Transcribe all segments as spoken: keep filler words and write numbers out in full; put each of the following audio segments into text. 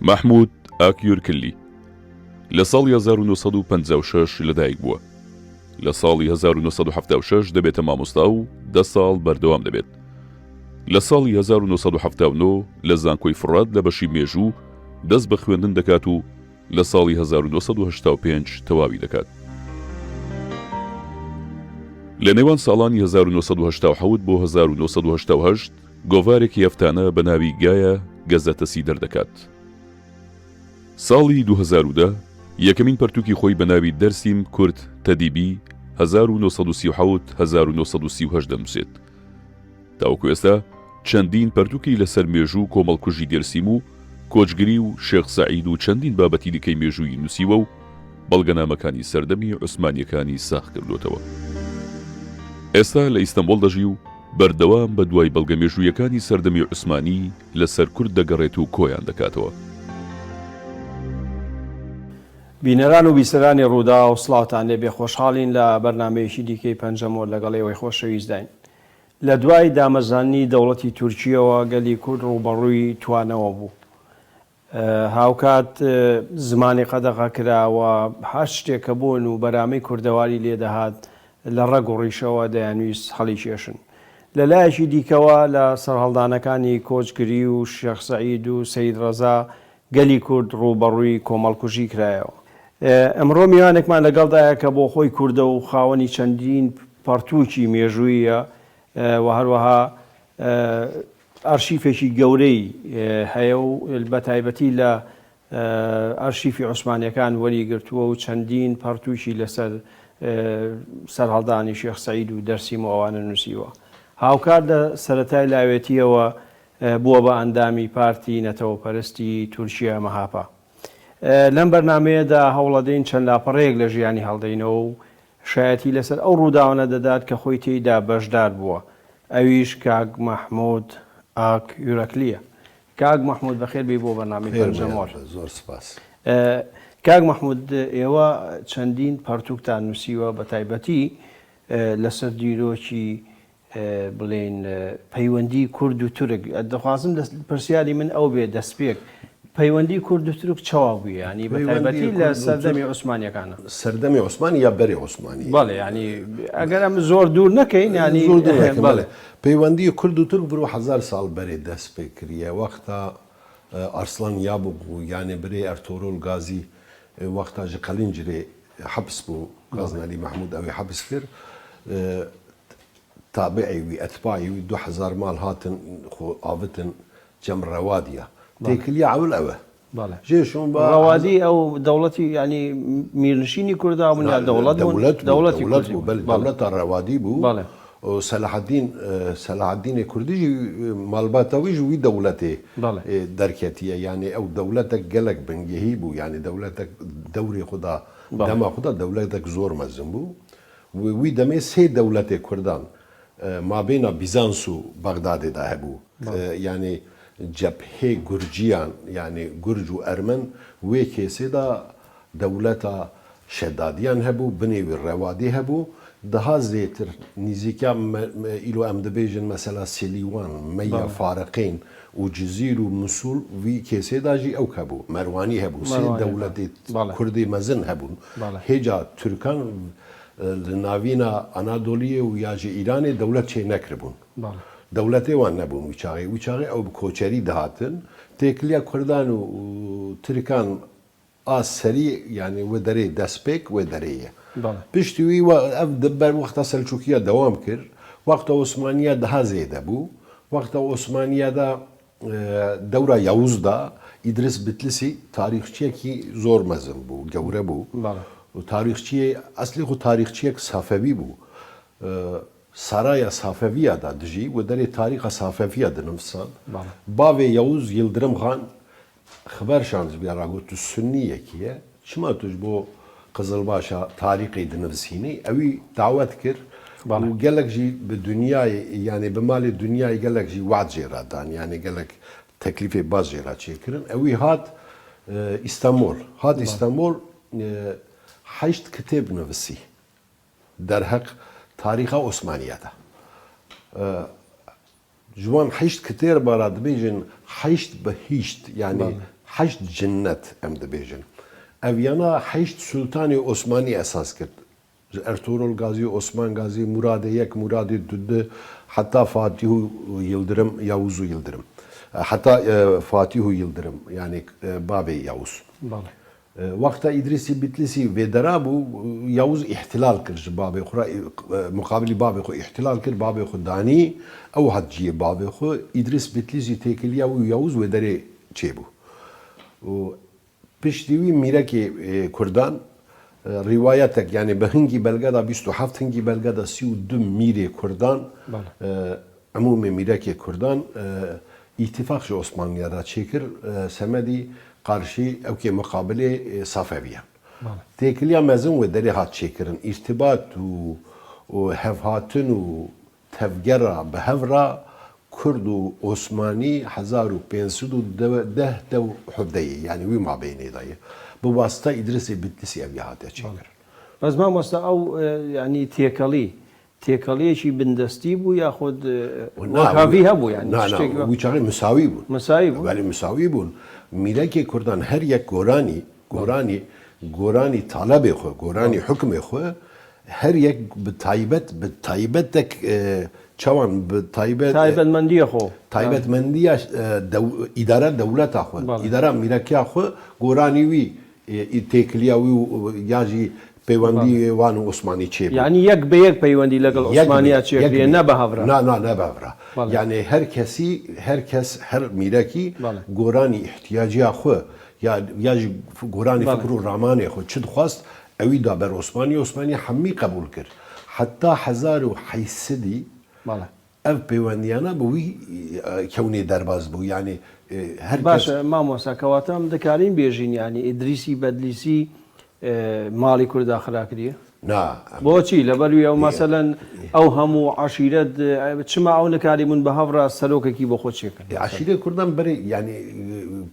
مەحموود ئاکیورکلی لە ساڵی هەزار و نۆ سەد و پەنجا و شەش لەدایک بووە. لە ساڵی هەزار و نۆ سەد و حەفتا و شەش دەبێتە مامۆستا و دە ساڵ بەردەوام دەبێت. لە ساڵی هەزار و نۆ سەد و حەفتا و نۆ لە زانکۆی فڕات لە بەشی مێژوو دەست بە خوێندن دەکات و لە ساڵی هەزار و نۆ سەد و هەشتا و پێنج تەواوی دەکات. لە نێوان ساڵانی هەزار و نۆ سەد و هەشتا و حەوت بۆ هەزار و نۆ سەد و هەشتا و هەشت گۆڤارێکی هەفتانە بە ناوی گایە گەزەتەسی دەردەکات. ساڵی دوو هەزار و دە یەکەمین پەرتووکی خۆی بە ناوی دەرسیم کورد تەدیبی هەزار و نۆ سەد و سی و حەوت هەزار و نۆ سەد و سی و هەشت دەنووسێت. تاوەکو ئێستا چەندین پەرتووکی لەسەر مێژوو و کۆمەڵکوژی دێرسیم و کۆچگری و شێخ سەعید و چەندین بابەتی دیکەی مێژووی نووسیوە و بەڵگەنامەکانی سەردەمی عوسمانیەکانی ساخ کردوتەوە. ئێستا لە ئیستەنبوڵ دەژی و بەردەوام بە دوای بەڵگە مێژوویەکانی سەردەمی عوسمانی لەسەر کورد دەگەڕێت و کۆیان دەکاتەوە. بینەران و بیسەرانی ڕووداو، سڵاوتان لێبێ. خۆشحاڵین لە بەرنامەیەکی دیکەی پەنجەمۆر لەگەڵ ئێوەی خۆشەویستداین. لە دوای دامەزاندنی دەوڵەتی تورکیەوە گەلی کورد ڕووبەڕووی توانەوە بوو. هاوکات زمانی قەدەغە کراوە، هەر شتێک کە بوون و بەرامەی کوردەواری لێدەهات لە ڕەگ و ڕیشەوە دەیانویست هەڵیکێشن. لە لایەکی دیکەوە لە سەرهەڵدانەکانی کۆچگری و شێخ سەعید و سەید ڕەزا گەلی کورد ڕووبەڕووی کۆمەڵکوژی کرایەوە. ئێمڕۆ میوانێکمان لەگەڵدایە کە بۆ خۆی کوردە و خاوەنی چەندین پەڕتووکی مێژوویە و هەروەها ئەرشیفێکی گەورەی هەیە و بە تایبەتی لە ئەرشیفی عوسمانیەکان وەریگرتووە و چەندین پەڕتووکی لەسەر سەرهەڵدانی شێخ سەعید و دەرسیم و ئەوانە نووسیوە. هاوکات لە سەرەتای لاوێتیەوە بووە بە ئەندامی پارتی نەتەوەپەرستی تورکیا، مەهاپە. لەم بەرنامەیەدا هەوڵەدەین چەند لاپەڕەیەک لە ژیانی هەڵدەینەوە و شایەتی لەسەر ئەو ڕووداوانە دەدات کە خۆی تێیدا بەشدار بووە، ئەویش کاک مەحموود ئاک یورەکلیە. کاک مەحموود، بەخێر بێی بۆ بەرنامەی پەنجەمۆر. زۆر سپاس. کاک مەحموود، ئێوە چەندین پەرتووکتان نووسیوە، بە تایبەتی لەسەر دیرۆکی بڵێن پەیوەندی کورد و تورک. دەخوازم پرسیاری من ئەو بێ دەستپێک، پەیوەندی کورد و تورک چاوا بووە، ینی بە تایبەتی لە سەردەمی عوسمانیەکانە؟ سەردەمی عوسمانی یا بەرێ عوسمانی؟ بەڵێ، ینی ئەگەر ئەم زۆر دوور نەکەین، ینی زۆر دوور نەکەین، بەڵێ. پەیوەندی کورد و تورک بڕۆ هەزار ساڵ بەرێ دەست پێ کریە، وەختا ئارسلان یابوو بوو، یانێ برێ ئەرتۆرۆل گازی، وەختا ji Qelincî rê heps bû، Gaznelî Mehmûd ew ê heps kir. Tabi'ê wî, etbaî wî du hezar mal hatin xwe avitin cem Rewadiya. Têkiliya ewil ew e. Jê şûn ba Rewadî ew dewletî, yanî mîrnişînî Kurda bûn ya dewlet bûn? Dewlet bû, dewlet bû, belê, dewleta Rewadî bû. Û Selahaddîn, e, Selahaddînê Kurdî jî, e, malbata wî ji wî dewletê, e, derketiye. Yanî ew dewletek gelek bingehî bû. Yanî dewletek dewrê xwe da, dema xwe da dewletek zor mezin bû. Wî, wî demê sê dewletê Kurdan, e, mabêna Bîzans û Bexdadê de hebû. E, yanî cephê Gurciyan, yanî Gurc û Ermen wê kêsê de dewleta Şedadiyan hebû, binê wî Rewadî hebû. Daha zêtir nîzîka me, me, îlo em dibêjin mesela Silîwan, Meya, Fariqên û Cizîr û Misûl vî kêsê de jî ewk hebû. Merwanî hebû. Sê dewletê Kurdê mezin hebûn. Hêca Tirkan e, li navîna Anadoliyê û ya ji Îranê dewlet çê nekiribûn. Dewletê wan nebûn wî çaxê. Wî çaxê ew bi koçerî dihatin. Têkiliya Kurdan û, û Tirkan a serî, yanî wê derê destpêk wê derê ye. Piştî wî ev di ber wexta Selçûkiya dewam kir. Wexta Osmaniya daha zêde bû. Wexta Osmaniya de Dewra Yavuz de Îdris Bitlisî tarîxçiyekî zor mezin bû, gewre bû. Û tarîxçiyê, eslê xwe tarîxçiyek Safewî bû. Saraya Safeviya de dijî, wê derê tarîxa Safeviya dinivîsand. Bavê Yavuz Yildirim Xan xeber şand ji vê re got, tu sunniyekî ye. Çima tu ji bo Qizilbaşa tarîxê dinivîsînî? Ewî dawet kir û gelek jî bi dinyayê, yanî bi malê dinyayê gelek jî wad jê re dan, yanî gelek teklîfê baş jê re çêkirin. Ewî hat, e, Îstanbul. Hat Îstanbul, e, heşt kitêb nivisî derheq tarîxa Osmaniye de. E, Ji wan heşt kitêba re dibêjin heşt bi hîşt, yanî Heşt cinnet em dibêjin. Ev yana heşt sultanê Osmanî esas kir. Ji Ertuğrul Gazî, Osman Gazî, Muradê Yek, Muradê Dudu, heta Fatîh û Yildirim, Yavuz û Yildirim. E, heta, e, Fatîh û Yildirim, yanî, e, babê Yavuz. Bale. E, wexta Îdrîsî Bitlîsî vêdera bû, Yavuz îhtilal kir ji babê xwe re, e, muqabilî babê xwe îhtilal kir, babê xwe danî, ew hat ciyê babê xwe. Îdrîs Bitlîsî têkiliya wî û Yavuz wê derê çêbû. Û piştî wî mîrekê, e, Kurdan, e, rîwayetek, yanî bi hingî belge de bîst û heft, hingî belge de sî û du mîrê Kurdan, Bale. e, Emûmê mîrekê Kurdan, e, îtîfaq ji Osmaniya re çêkir, e, semedî qarşî ewkê muqabilê, e, Safeviyan. Bale. Têkiliya mezin wê derê hat çêkirin. Îrtibat û, û hevhatin û tevgera bi hev re Kurd û Osmanî hezar û pênc sed û deh dew hevdeyê, yanî wî mabênê de ye. Bi wasita Îdrisê Bitlîsî ev ya hate çêkirin. Bale. Bes mamosta ew, e, yanî têkelî, têkeliyekî bindestî bû yaxud, e, Na, wekhavî hebû, yanî na, na, tiştekî wî çaxê misawî bûn. Misawî bûn. Belê, misawî bûn. Mîrekê Kurdan her yek goranî, goranî, goranî talebê xwe, goranî Bale. hukmê xwe, her yek bi taybet, bi taybetek, e, çawan bi taybet, e, Taybetmendiya xwe. taybetmendiya, e, dew-, îdara dewleta xwe, Bale. îdara mîrekiya xwe, goranî wî, e, têkiliya wî û, ya jî peywendî Bale. wan û Osmanî çêbû. Yanî yek bi yek peywendî legel Yek Osmaniya bi yek, çêkiriye, yek bi ne bi hev re. Na, na, ne bi hev re. Bale. Yanî her kesî, her kes, her mîrekî Bale. goranî îhtiyaciya xwe ya, ya jî f-, goranî Bale. fikr û ramanê xwe çi dixwast, ewî da ber Osmanî, Osmanî hemî qebûl kir. Heta hezar û heyt sedî Bale. ev peywendiyana bi wî, e, kewnê derbas bû. Yanî, e, her Baş kes e, mamosta, kewata em dikarîn bêjîn, yanî Îdrîsî Bedlîsî, e, malê Kurda xira kiriye? Na, em Boçî? Lêber wî ew, Ê, meselen, ê. ew hemû eşîret, e, çima ew nikarîbûn bi hev re serokekî bo xwe çêkin? E, eşîrê Kurdan berê, yanî, e,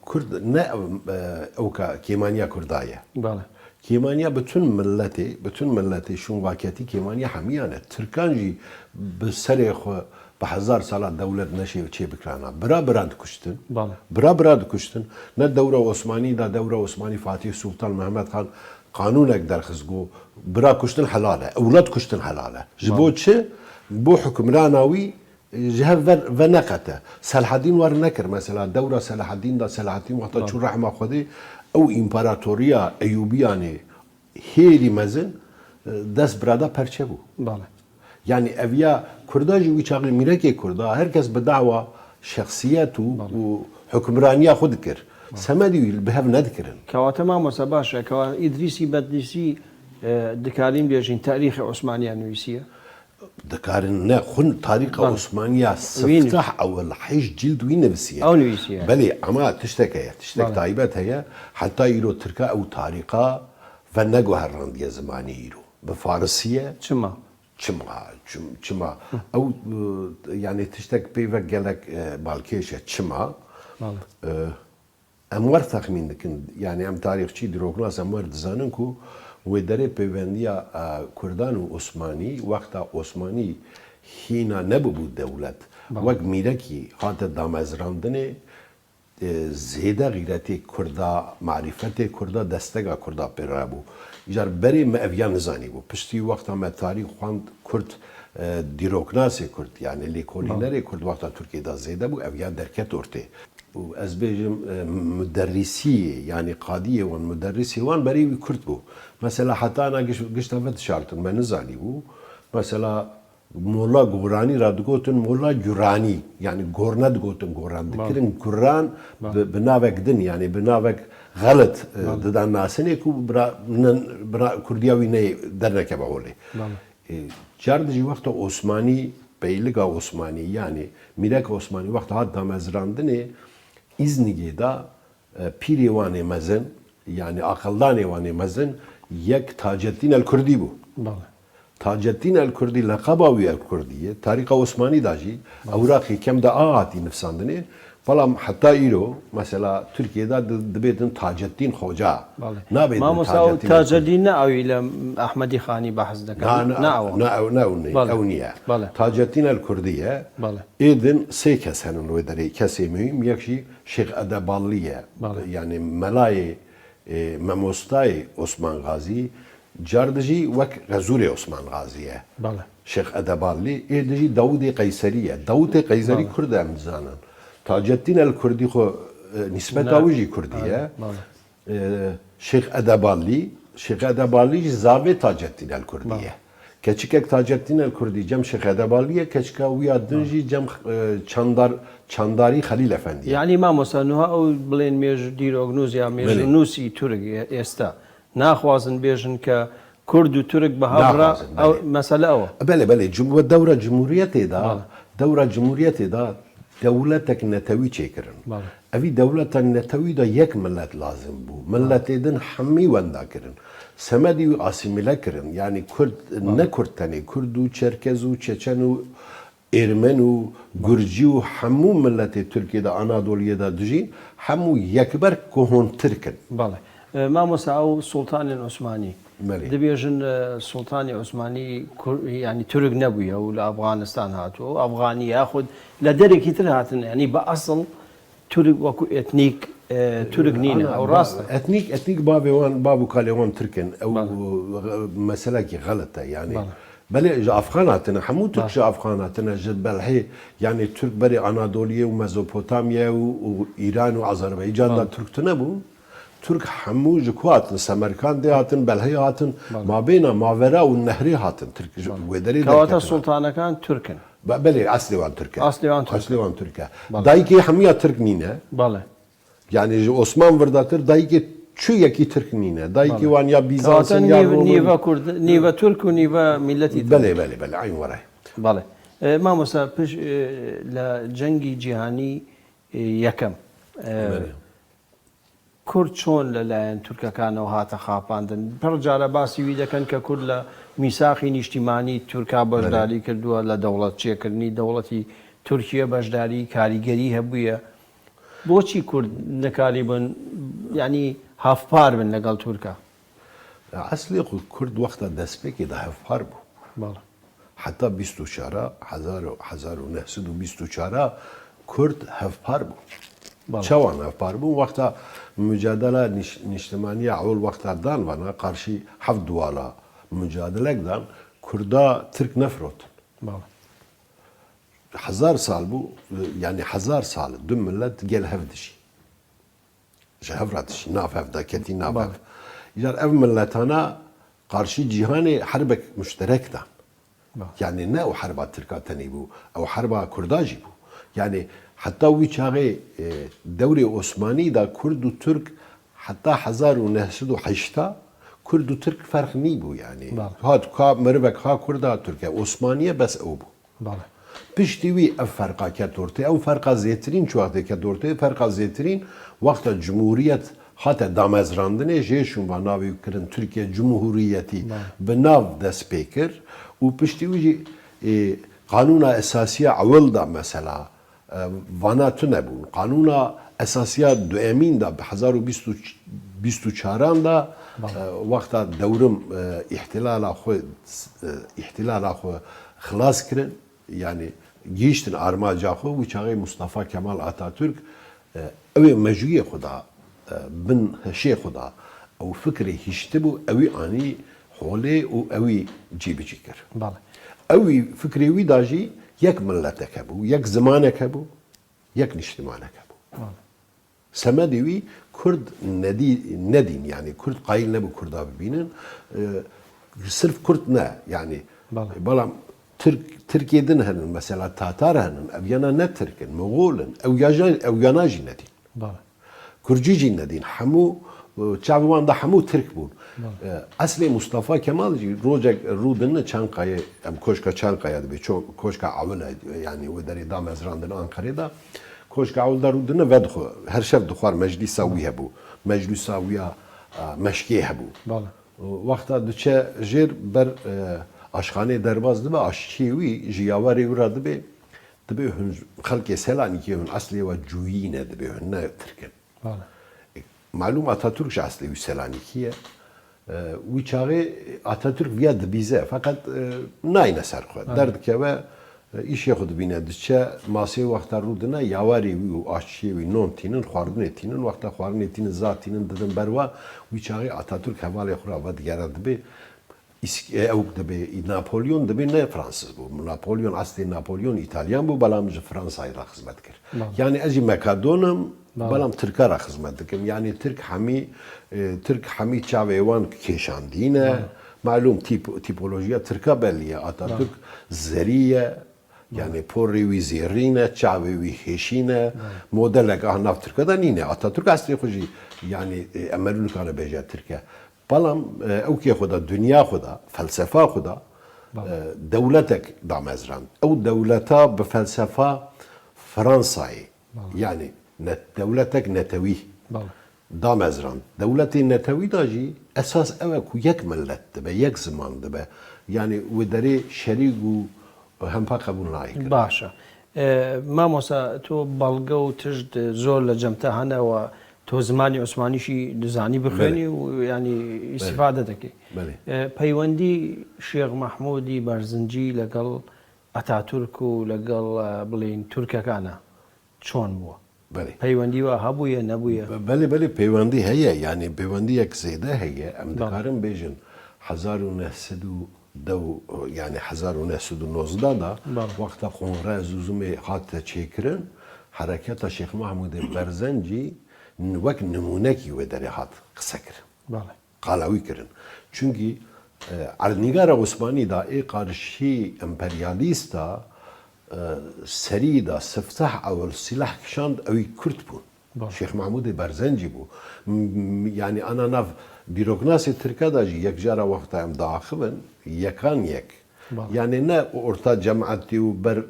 Kurd ne, e, ewka kêmaniya Kurda ye. Bale. Kêmaniya bütün milletê, bütün milletê şûn vaketî kêmaniya hemiyan e. Tirkan jî bi serê xwe bi hezar sala dewlet neşê çê bikirana. Bira bira dikuştin. Bale. Bira bira dikuştin. Ne dewra Osmanî da, dewra Osmanî Fatih Sultan Mehmet Han qanûnek derxist, got bira kuştin helal e, ewlad kuştin helal e. Ji Bale. bo çi? Bo hukimrana wî ji hev ve, veneqete. Selahedîn wer nekir. Mesela dewra Selahedîn da, Selahedîn wexta Bale. çû rehma Xwedê, ew împaratoriya Eyûbiyanê hêlî mezin, e, dest birada perçe bû. Bale. Yanî ev ya Kurda jî wî çaxê mîrekê Kurda, her kes bi dawa şexsiyet û, Bale. û hukimraniya xwe dikir. Bale. Semedî wî bi hev nedikirin. Kewata mamosta baş e, kewa Îdrîsî Bedlîsî, e, dikarîn bêjin tarîxê Osmaniya nivîsiye? Dikarin ne, xwin tarîxa Bale. Osmaniya Wî nivîs- siftah ewil heşt cild wî nivîsiye. Ew nivîsiye. Belê, ama tiştek heye, tiştek Bale. taybet heye. Heta îro Tirka ew tarîxa ve neguherandiye zimanî îro. Bi farisiye. Çima? Çima? Çim-, çima? Ew, e, yanî tiştek pê ve gelek, e, balkêş e. Çima? Bale. E, Em wer texmîn dikin, yanî em tarîxçî, dîroknas, em wer dizanin ku wê derê peywendiya, e, Kurdan û Osmanî, wexta Osmanî hîna nebûbû dewlet, Bale. wek mîrekî hate damezrandinê, e, zêde xîretê Kurda, marîfetê Kurda, destega Kurda pê re bû. Îcar berê me ev ya nizanîbû. Piştî wexta me tarîx xwend, Kurd, e, dîroknasê Kurd, yanî lêkolînerê Bale. Kurd wexta Tirkiyê de zêde bû, ev ya derket ortê. Û ez bêjim, e, muderrisiyê, yanî qadiyê wan, muderrisê wan berê wî Kurd bû. Mesela heta ana giş-, gişta ve dişartin, me nizanîbû. Mesela mola Goranî ra digotin mola Guranî, yanî gorne digotin Goran. Bale. Dikirin Guran Bale. bi, bi navek din, yanî bi navek xelit, e, Bale. didan nasinê ku bira, nin, bira Kurdiya wî neyê dernekeve holê. Bale. E, car di jî wexta Osmanî, peyliga Osmanî, yanî mîreka Osmanî wexta hat damezrandinê, Îznîgê de, e, pîrê wan ê mezin, yanî aqildanê wan ê mezin, yek Taceddîn el Kurdî bû. Bale. Taceddîn el Kurdî, leqeba wî el Kurdî ye. Tarîxa Osmanî de jî, Bale. ewraqê kem de a hatî nivsandinê, Belam heta îro, mesela, Tirkiyê de di-, dibêtin Taceddîn Xoca. Belê. Nabêtin Mamosta, ew Taceddîn Taceddîn ne ew î li Ehmedî Xanî behs dikin. Na, na, Ne ew. na ew, ne ew nî-, Belê. ew niye. Belê. Taceddîn El Kurdî ye. Belê. Êdin sê kes henin wê derê. Kesê muhîm, yek jî Şêx Edeballî ye. Belê. Yani melayê, e, memostayê Osman Gazî, car dijî wek xezûrê Osman Gazî ye. Belê. Şêx Edeballî, ê dijî Dawûdê Qeyserî ye. Dawûdê Qeyserî Belê. Kurd e, em dizanin. Taceddîn El Kurdî xwe, e, nîsbeta Ne. wî jî Kurdî ye. Belê. E, Şêx Edeballî, Şêx Edeballî jî zavê Taceddîn El Kurdî Belê. ye. Keçikek Taceddîn El Kurdî cem Şêx Edeballî ye, keçika wî ya din Belê. jî cem, e, çandar, çandarî Xelîl Efendî ye. Yani mamosta, nuha ew bilên mêj-, dîroknûs ya Belê. mêjnûsî Tirk ê-, êsta naxwazin bêjin ke Kurd û Tirk bi hev re Naxwazin, ew belê. mesele ew e. Belê, belê. Cum-, we dewra Cumhuriyetê de, Belê. dewra Cumhuriyetê de dewletek netewî çêkirin. Belê. Evî dewleta netewî de yek millet lazim bû. Belê. Milletê din hemî wenda kirin. Semedî wî asîmîle kirin. Yani Kurd, Belê. ne Kurd tenê, Kurd û Çerkez û Çeçen û Êrmen û Gurcî û hemû milletê Tirkiyê de, Anadoliyê de dijîn, hemû yekber ku hûn Tirk in. Belê. E, mamosta, ew Sultanên Osmanî. Belê. Dibêjin, e, Sultanê Osmanî Kur-, yani Tirk nebûye û li Afganistan hatû. Ew Afganî ye, yaxud li derekî tir hatin, yani bi esil Tirk wekû etnîk, e, Tirk nîne. Ana, Ew ba-, rast e. etnîk, etnîk bavê wan, bav û kalê wan Tirk in. Ew, Belê. e, meselekî xelet e, yani. Belê. Belê, ji Afxan hatine, hemû Tirk Baş. ji Afxan hatine, ji Belhê, yani Tirk berê Anadoliyê û Mezopotamyayê û, û Îran û Azerbaycan de Baş. Tirk tune bûn. Tirk hemû ji ku hatin? Semerkandê hatin, Belhê hatin, Baş. mabêna Mavera û Nehrê hatin. Tirk ji Baş. wê derê Kewata derketine. Sultanekan Tirk in. Be-, belê, eslê wan Tirk e. Eslê wan Tirk e. Eslê wan Tirk e. Baş. Dayikê hemiya Tirk nîne. Belê. Yani ji Osman virdatir dayikê çu yekî Tirk nîne. Dayikê Belê. wan ya Bizans in, Kewata ya nîv-, Rom in. nîve Kurd, nîve Tirk û nîve miletî Tirk. Belê, belê, belê. Eyn were. Belê. E, mamosta, piş, e, li Cengî Cîhanî, e, Yekem, e, Belê. Kurd çon li layên Tirkekanê hate xapandin? Pir cara basî wî dekin ke Kurd li mîsaxî nîştîmanî Tirka Belê. beşdarî kirduwe, li dewletçêkirinî dewletî Tirkiye beşdarî, karîgerî hebûye. Boçî Kurd nikarîbin, yanî hevpar bin legel Tirka? Ya, eslê xwe Kurd wexta destpêkê de hevpar bû. Belê. Heta bîst û çar a, hezar û, hezar û neh sed û bîst û çar a Kurd hevpar bû. Belê. Çawan hevpar bû? Wexta mucadela niş-, niştimaniya ewil wexta dan vana, qarşî heft duwala mucadelek dan, Kurda Tirk nefirotin. Belê. Hezar sal bû, yani hezar sal du millet gel hev dijî. Ji hev re dijî, nav hev de ketî nav hev. Belê. Îcar ev milletana qarşî cîhanê herbek muşterek dan. Belê. Yani ne ew herba Tirka tenê bû, ew herba Kurda jî bû. Yani heta wî çaxê, e, dewrê Osmanî de Kurd û Tirk heta hezar û neh sed û heşta Kurd û Tirk ferq nîbû yani. Belê. Ha, ka mirivek ha Kurd ha Tirk e, Osmaniye bes ew bû. Belê. Piştî wî ev ferqa ket ortê. Ew ferqa zêtirîn çi wextê ket ortê? Ferqa zêtirîn wexta cumhuriyet hate damezrandinê, jê şûn va navê wî kirin Tirkiye Cumhuriyetî Belê. bi nav dest pê kir û piştî wî jî, e, Qanûna Esasiya ewil de mesela, e, vana tune bûn. Qanûna Esasiya duemîn de bi hezar û bîst û, bîst û çaran de, Belê. e, wexta dewrim, e, îhtilala xwe, e, îhtilala xwe xilas kirin, yani gihîştin armanca xwe, wî çaxê Mustafa Kemal Atatürk, e, ew ê mejûyê xwe da, e, bin hişê xwe da, ew fikrê hiştibû, ewî anî holê û ewî cîbicî kir. Belê. Ewî fikrê wî da jî yek miletek hebû, yek zimanek hebû, yek niştimanek hebû. Belê. Semedê wî Kurd nedî-, nedîn, yani Kurd qayîl nebû Kurda bibînin. E, sirf Kurd ne, yani Belê. belam Tirk, Tirkê din henin, mesela Tatar henin, ev yana ne Tirk in, Moxol in, ew ya jî, ew yana jî nedîn. Belê. Kurcî jî nedîn, hemû, e, çavê wan de hemû Tirk bûn. Belê. E, eslê Mustafa Kemal jî rojek rû dine Çankayê, em koşka Çankaya dibê, ço-, koşka ewil e, yani wê derê damezrandin Ankarê de. Koşka ewil de rû dine vedixwe, her şev dixwar meclîsa wî hebû. Meclîsa wî ya, e, meşkê hebû. Belê. Wexta diçe jêr ber, e, aşxanê derbas dibe, aşçiyê wî ji yawerê wî re dibê, Dibê hûn xelkê Selanikê hûn eslê we cûyî ne, dibê hûn ne Tirk in. Bale. E, malûm Atatürk ji eslê wî Selanikî ye. E, wî çaxê Atatürk viya dibîze, feqet, e, nayne ser xwe. Bale. Derdikeve, e, îşê xwe dibîne, diçe masê wexta rû dine, yawarê wî û aşçiyê wî non tînin, xwarinê tînin, wexta xwarinê tînin, za tînin, didin ber wa, wî çaxê Atatürk hevalê xwe ra vedigere dibê, Îsk-, e, ew dibê, Napolyon dibê ne Fransız bû. Napolyon, eslê Napolyon Îtalyan bû, belam ji Fransayê re xizmet kir. Bale. Yani ez jî Mekadon im, Bale. belam Tirka re xizmet dikim. Yani Tirk hemî, e, Tirk hemî çavê wan kêşandî ne. Bale. Malûm tîp-, tîpolojiya Tirka belî ye. Atatürk Bale. zerî ye. Yani Bale. porê wî zêrî ne, çavê wî hêşî ne. Bale. Modelek a nav Tirka de nîne. Atatürk eslê xwe jî, yani, e, emerû nikane bêje Tirk e. Belam, e, ewkê xwe de, dinya xwe de, felsefa xwe de, Bale. e, dewletek damezrand. Ew dewleta bi felsefa Fransayê, Bale. yani net-, dewletek netewî Bale. damezrand. Dewletê netewî de jî esas ew e ku yek millet dibe, yek ziman dibe. Yani wê derê şerîk û hempa qebûl nayê kirin. Baş e. E, mamosta, tu belge û tişt zor li cem te hene we tu zimanî Osmanî jî dizanî bixwînî Belê. û, yanî, Belê. îstîfade dikî. Belê. E, peywendî Şêx Mehmûdî Berzincî legel Atatürk û legel, e, bilên Tirkekan e çon bû? Belê. Peywendî we hebûye, nebûye? Be-, belê, belê, peywendî heye. Yanî peywendiyek zêde heye. Em Belê. dikarin bêjin hezar û neh sed û dew, yani hezar û neh sed û nozdeh de Belê. wexta Kongrê Zûzumê hate çêkirin, hereketa Şêx Mahmûdê Berzencî n-, wek nimûnekî wê derê hat qisekirin. Belê. Qala wî kirin. Çunkî, e, erdnîgara Osmanî da ê qarşî emperyalîsta, e, serî da siftah ewil sîlah kişand, ewî Kurd bûn. Belê. Şêx Mahmûdê Berzencî bû. M-, m-, yani ana nav dîroknasê Tirka da jî yek cara wexta em diaxivin, yekan yek. Belê. Yani ne orta cemaetî û ber, e,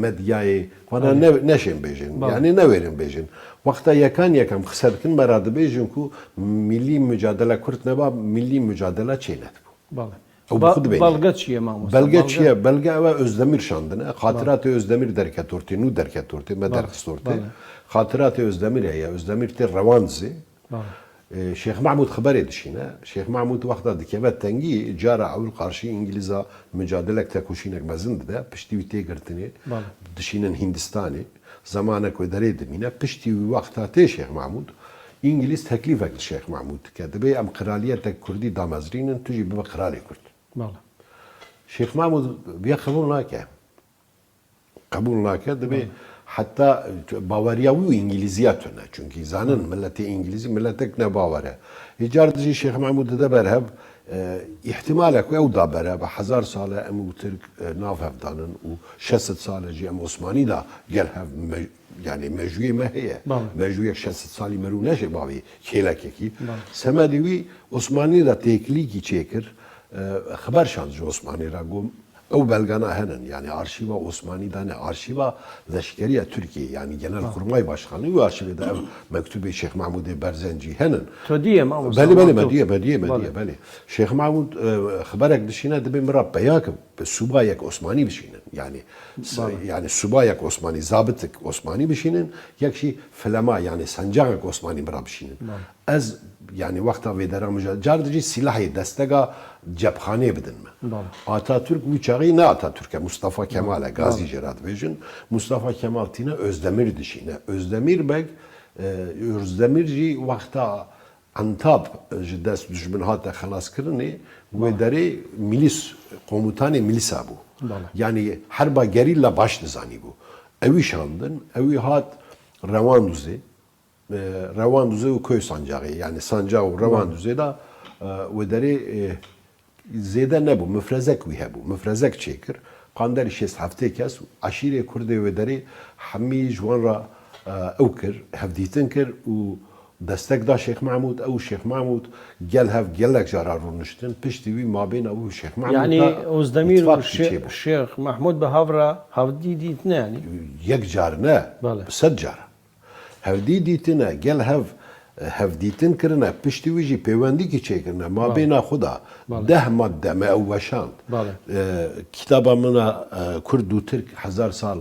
medyayê, vana Belê. ne, neşên bêjin. Belê. Yani newêrin bêjin. Wexta yekan yek em qise dikin, me ra dibêjin ku milî mucadele Kurd neba, milî mucadele çê nedibû. Belê. Ew bi Ba-, xwe dibêne. belge çi ye, mamosta? Belge Belge? çi ye? Belge ew e, Özdemir şandine. Xatiratê Özdemir derket ortê, nû derket ortê, me Belê. derxist ortê. Belê. Xatiratê Özdemir heye. Özdemir tê Rewandizê. Belê. E, Şêx Mahmûd xiberê dişîne. Şêx Mahmûd wexta dikeve tengî, cara ewil qarşî Îngilîza mucadelek, tekoşînek mezin dide. Piştî wî tê girtinê, Belê. dişînin Hîndistanê. Zemanek wê derê dimîne. Piştî wî wexta tê Şêx Mahmûd, Îngilîz teklîfek li Şêx Mahmûd dike. Dibê em qiraliyetek Kurdî damezrînin, tu jî bibe qiralê Kurd. Belê. Şêx Mahmûd vê qebûl nake. Qebûl nake, dibê Belê. heta baweriya wî û Îngilîziya tune. Çunkî zanin Belê. miletê Îngilîzî miletek nebawer e. Îcar dijî Şêx Mahmûd dide ber hev, e, îhtimal e ku ew da ber hev, hezar sal e em û Tirk, e, nav hev danin û şeş sed sal e jî em Osmanî da gel hev me-, yani mejûyê me heye. Belê. Mejûyek şeş sed salî me rû neşe bavê kêlekekî. Belê. Semedê wî Osmanî da têkilîkî çêkir, e, xiber şand ji Osmanî ra got, ew belgana henin, yani arşîva Osmanî da ne, arşîva leşkeriya Tirkiyê, yani Genelkurmay Başkanlığı û arşîvê de ev mektubê Şêx Mahmûdê Berzencî henin. Tu diye mamosta, Belê, belê, me maktub. diye, me diye, me Belê. diye, belê. Şêx Mahmûd, e, xiberek dişîne, dibê min ra peya ke bi subayek Osmanî bişînin. Yani, s-, Belê. yani subayek Osmanî, zabitek Osmanî bişînin, yek jî filema, yani sancaqek Osmanî min ra bişînin. Belê. Ez, yani wexta vê dera min jî, car dijî sîlahê destega cepxanê bidin min. Belê. Atatürk wî çaxî ne Atatürk e, Mustafa Kemal e, Belê. Gazî Belê. jê re dibêjin. Mustafa Kemal tîne Özdemir dişîne. Özdemir Beg, e, Özdemir jî wexta Antab ji dest dijmin hate xelaskirinê, wê Belê. derê milîs, komutanê milîsa bû. Belê. Yani herba gerîla baş dizanîbû. Ewî şandin, ewî hat Rewandûzê. E, Rewandûzê û Koy Sancaxê, yani Sancax û Rewandûzê de, e, wê derê, e, zêde nebû, mifrezek wî hebû. Mifrezek çêkir, qanderî şêst heftê kes û eşîrê Kurdê wê derê hemî ji wan re, e, ew kir, hevdîtin kir û destek da Şêx Mahmûd, ew Şêx Mahmûd gel hev gelek cara rûniştin, piştî wî mabêna wî û Şêx Mahmûd Yani da Ozdemîr û îttifaqekî Şê-, çêbû. Şêx Mahmûd bi hev re hevdî dîtine yani? Yek car ne, Belê. bi sed car. Hevdî dîtine, gel hev, hevdîtin kirine, piştî wî jî pêwendîkî çêkirine, ma Belê. bêna xwe da Belê. deh madde me ew weşand. Belê. E, kitaba min a, e, Kurd û Tirk hezar sal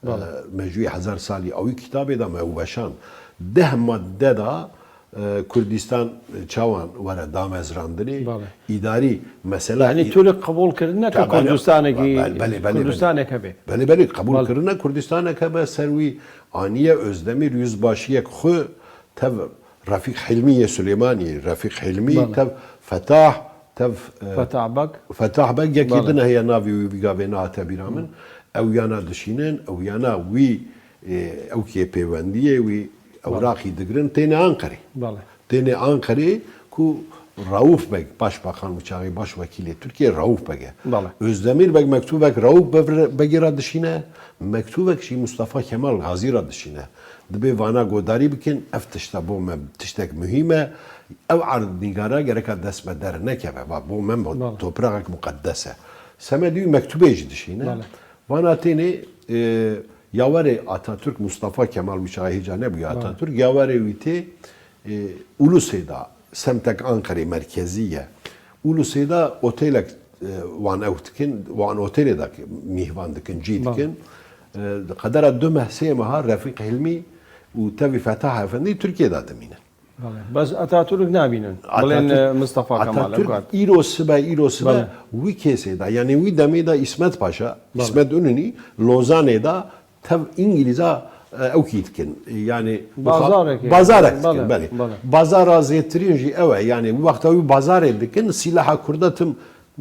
Bale. E, mejûyê hezar salî, ew kitabê de me ew weşan. Deh madde da, e, Kurdistan çawan were damezrandinê, Bale. îdarî mesela Yani î- Tirk qebûl kirine ke Tabii, Kurdistanekî, bale, bale, bale, bale. Kurdistanek hebe. Bale, bale, qebûl Bale. kirine Kurdistanek hebe, ser wî aniye Özdemir yüzbaşiyek xwe tev Refîq Hilmî yê Sulêmaniyê, Refîq Hilmî, Bale. tev Fetah, tev, e, Fetah Beg. Fetah Beg, yekî Bale. din heye navê wî bigavê nehate bîra min. Ew yana dişînin, ew yana wî, e, ew kê pêwendiyê wî Bale. ewraqî digirin, têne Anqerê. Bale. Têne Anqerê ku Rauf Beg, başbakan û çaxê başwekîlê Tirkiyê Rauf Beg e. Bale. Özdemir Beg mektubek Rauf Bevre-, Begê re dişîne, mektubek jî Mustafa Kemal Gazî re dişîne. Dibê vana godarî bikin, ev tişta bo me tiştek muhîm e. Ew erdnîgara gereka dest me dernekeve. Va bo me mu-, Bale. toprağek muqeddes e. Semedî wî mektubê jî dişîne. Bale. Vana tênê, e, yawerê Atatürk, Mustafa Kemal wî çaxê hêca nebûye Bale. Atatürk, yawerê wî tê, e, Ulusê da, semtek Anqerê merkezî ye. Ulusê da otelek, e, wan ew dikin, wan otelê da mîhvan dikin, cî Bale. dikin. E, di qedera du meh, sê meha Refîq Hilmî û tevî Fetah Efendî Tirkiyê da dimînin. Bale. Bes Atatürk nabînin. Atatürk, Bilên, e, Mustafa Kemal, Atatürk ew kat. îro sibe, îro sibe Bale. wî kesê da. Yani wî demê da İsmet Paşa, Bale. İsmet İnönü, Lozanê da tev Îngilîza, e, ew kî dikin. Yani bu ha-, Bazarek e. bazarek dikin, Bale, belê. bale. Bazara zêtirîn jî ew e. Yani wexta wî bazarê dikin, silaha Kurda tim, e,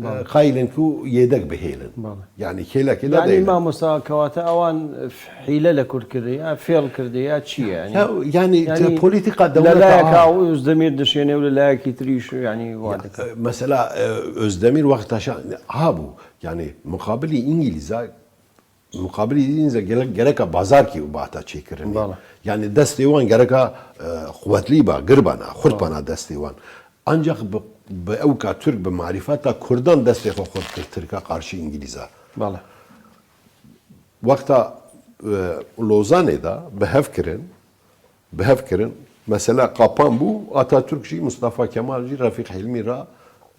Bale. qayilin ku yêdek bihêlin. Bale. Yani kêlekê de Yani değilim. mamosta kewate ewan hîle li Kurd kiriye, fêl kiriye, çi ye? Yani, Ya, yani, yani te politika le dewleta layeka ha. Özdemir dişêne û li layekî tirî şu, yani, Ya, wade. e, mesela, e, Özdemir wexta şa-, ha bû. Yani muqabilî Îngilîza, muqabilî Îngilîza gere-, gereka bazarkî û bata çêkirinê. Bala. Yani destê wan gereka, e, quwetlî ba, gir bana, xurt Bala. bana destê wan. Ancak bi, bi ewka Türk, bi marifeta Kurdan destê xwe xurt kir Tirka karşı Îngilîza. Bala. Wexta, e, Lozanê de bi hev kirin, bi hev kirin, mesela qapan bû, Atatürk jî, Mustafa Kemal jî, Refîq Hilmî ra,